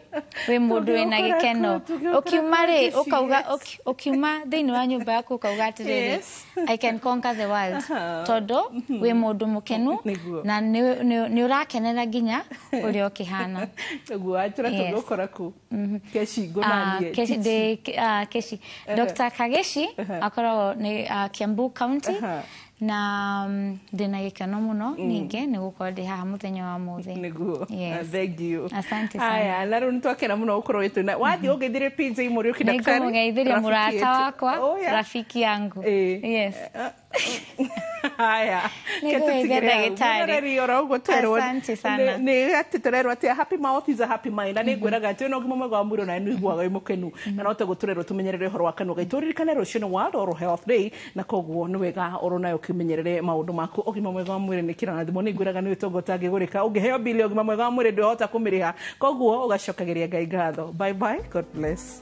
mũndũ wĩna Tũgĩũkora gĩkeno. kũ, tũgĩũkora Ũkiuma rĩ, kũ, ũkauga ũkiuma thĩinĩ wa nyũmba yaku ũkauga atĩrĩrĩ, "I can conquer the world," tondũ wĩ mũndũ mũkenu na nĩ ũrakenera nginya ũrĩa ũkĩhana. Ũguo watũra. Tũgũkora kũ, Keshi? Ngũnanie. Keshi, Dr. Kageshi akoragwo nĩ Kiambu County. Na ndĩna gĩkeno mũno ningĩ nĩ gũkorwo ndĩ haha mũthenya wa mũthĩ. Nĩguo. Yes. Thank you. Asante sana. Haya, na rĩu nĩtwakena mũno gũkorwo wĩtũ na wathiĩ ũngeithĩrie PJ Mũriũki, daktari. Nĩngũmũgeithĩria rafiki mũrata yetu. wakwa. Oh, yeah. Rafiki yangu. Yes. Haya. Nĩngũgeithia ndagĩtarĩ. Mũroreri, oro ũguo twerwo Asante sana. Nĩ atĩ tũrerwo atĩ a happy mouth is a happy mind, na nĩ ngwĩraga atĩ wĩna ũgima mwega wa mwĩrĩ ona nĩ ũiguaga wĩ mũkenu, na no taguo tũrerwo tũmenyerere ũhoro wa kanua gaitũ. Ririkane rũciũ nĩ World Oral Health Day, na koguo nĩ wega oro nayo ũkĩmenyerere maũndũ maku. Ũgima mwega wa mwĩrĩ nĩ kĩrathimo. Nĩ ngwĩraga nĩ ũtonga ũtangĩgũrĩka. Ũngĩheo bili ya ũgima mwega wa mwĩrĩ ndũhota kũmĩrĩha, koguo ũgacokagĩria Ngai ngatho. Bye bye, God bless.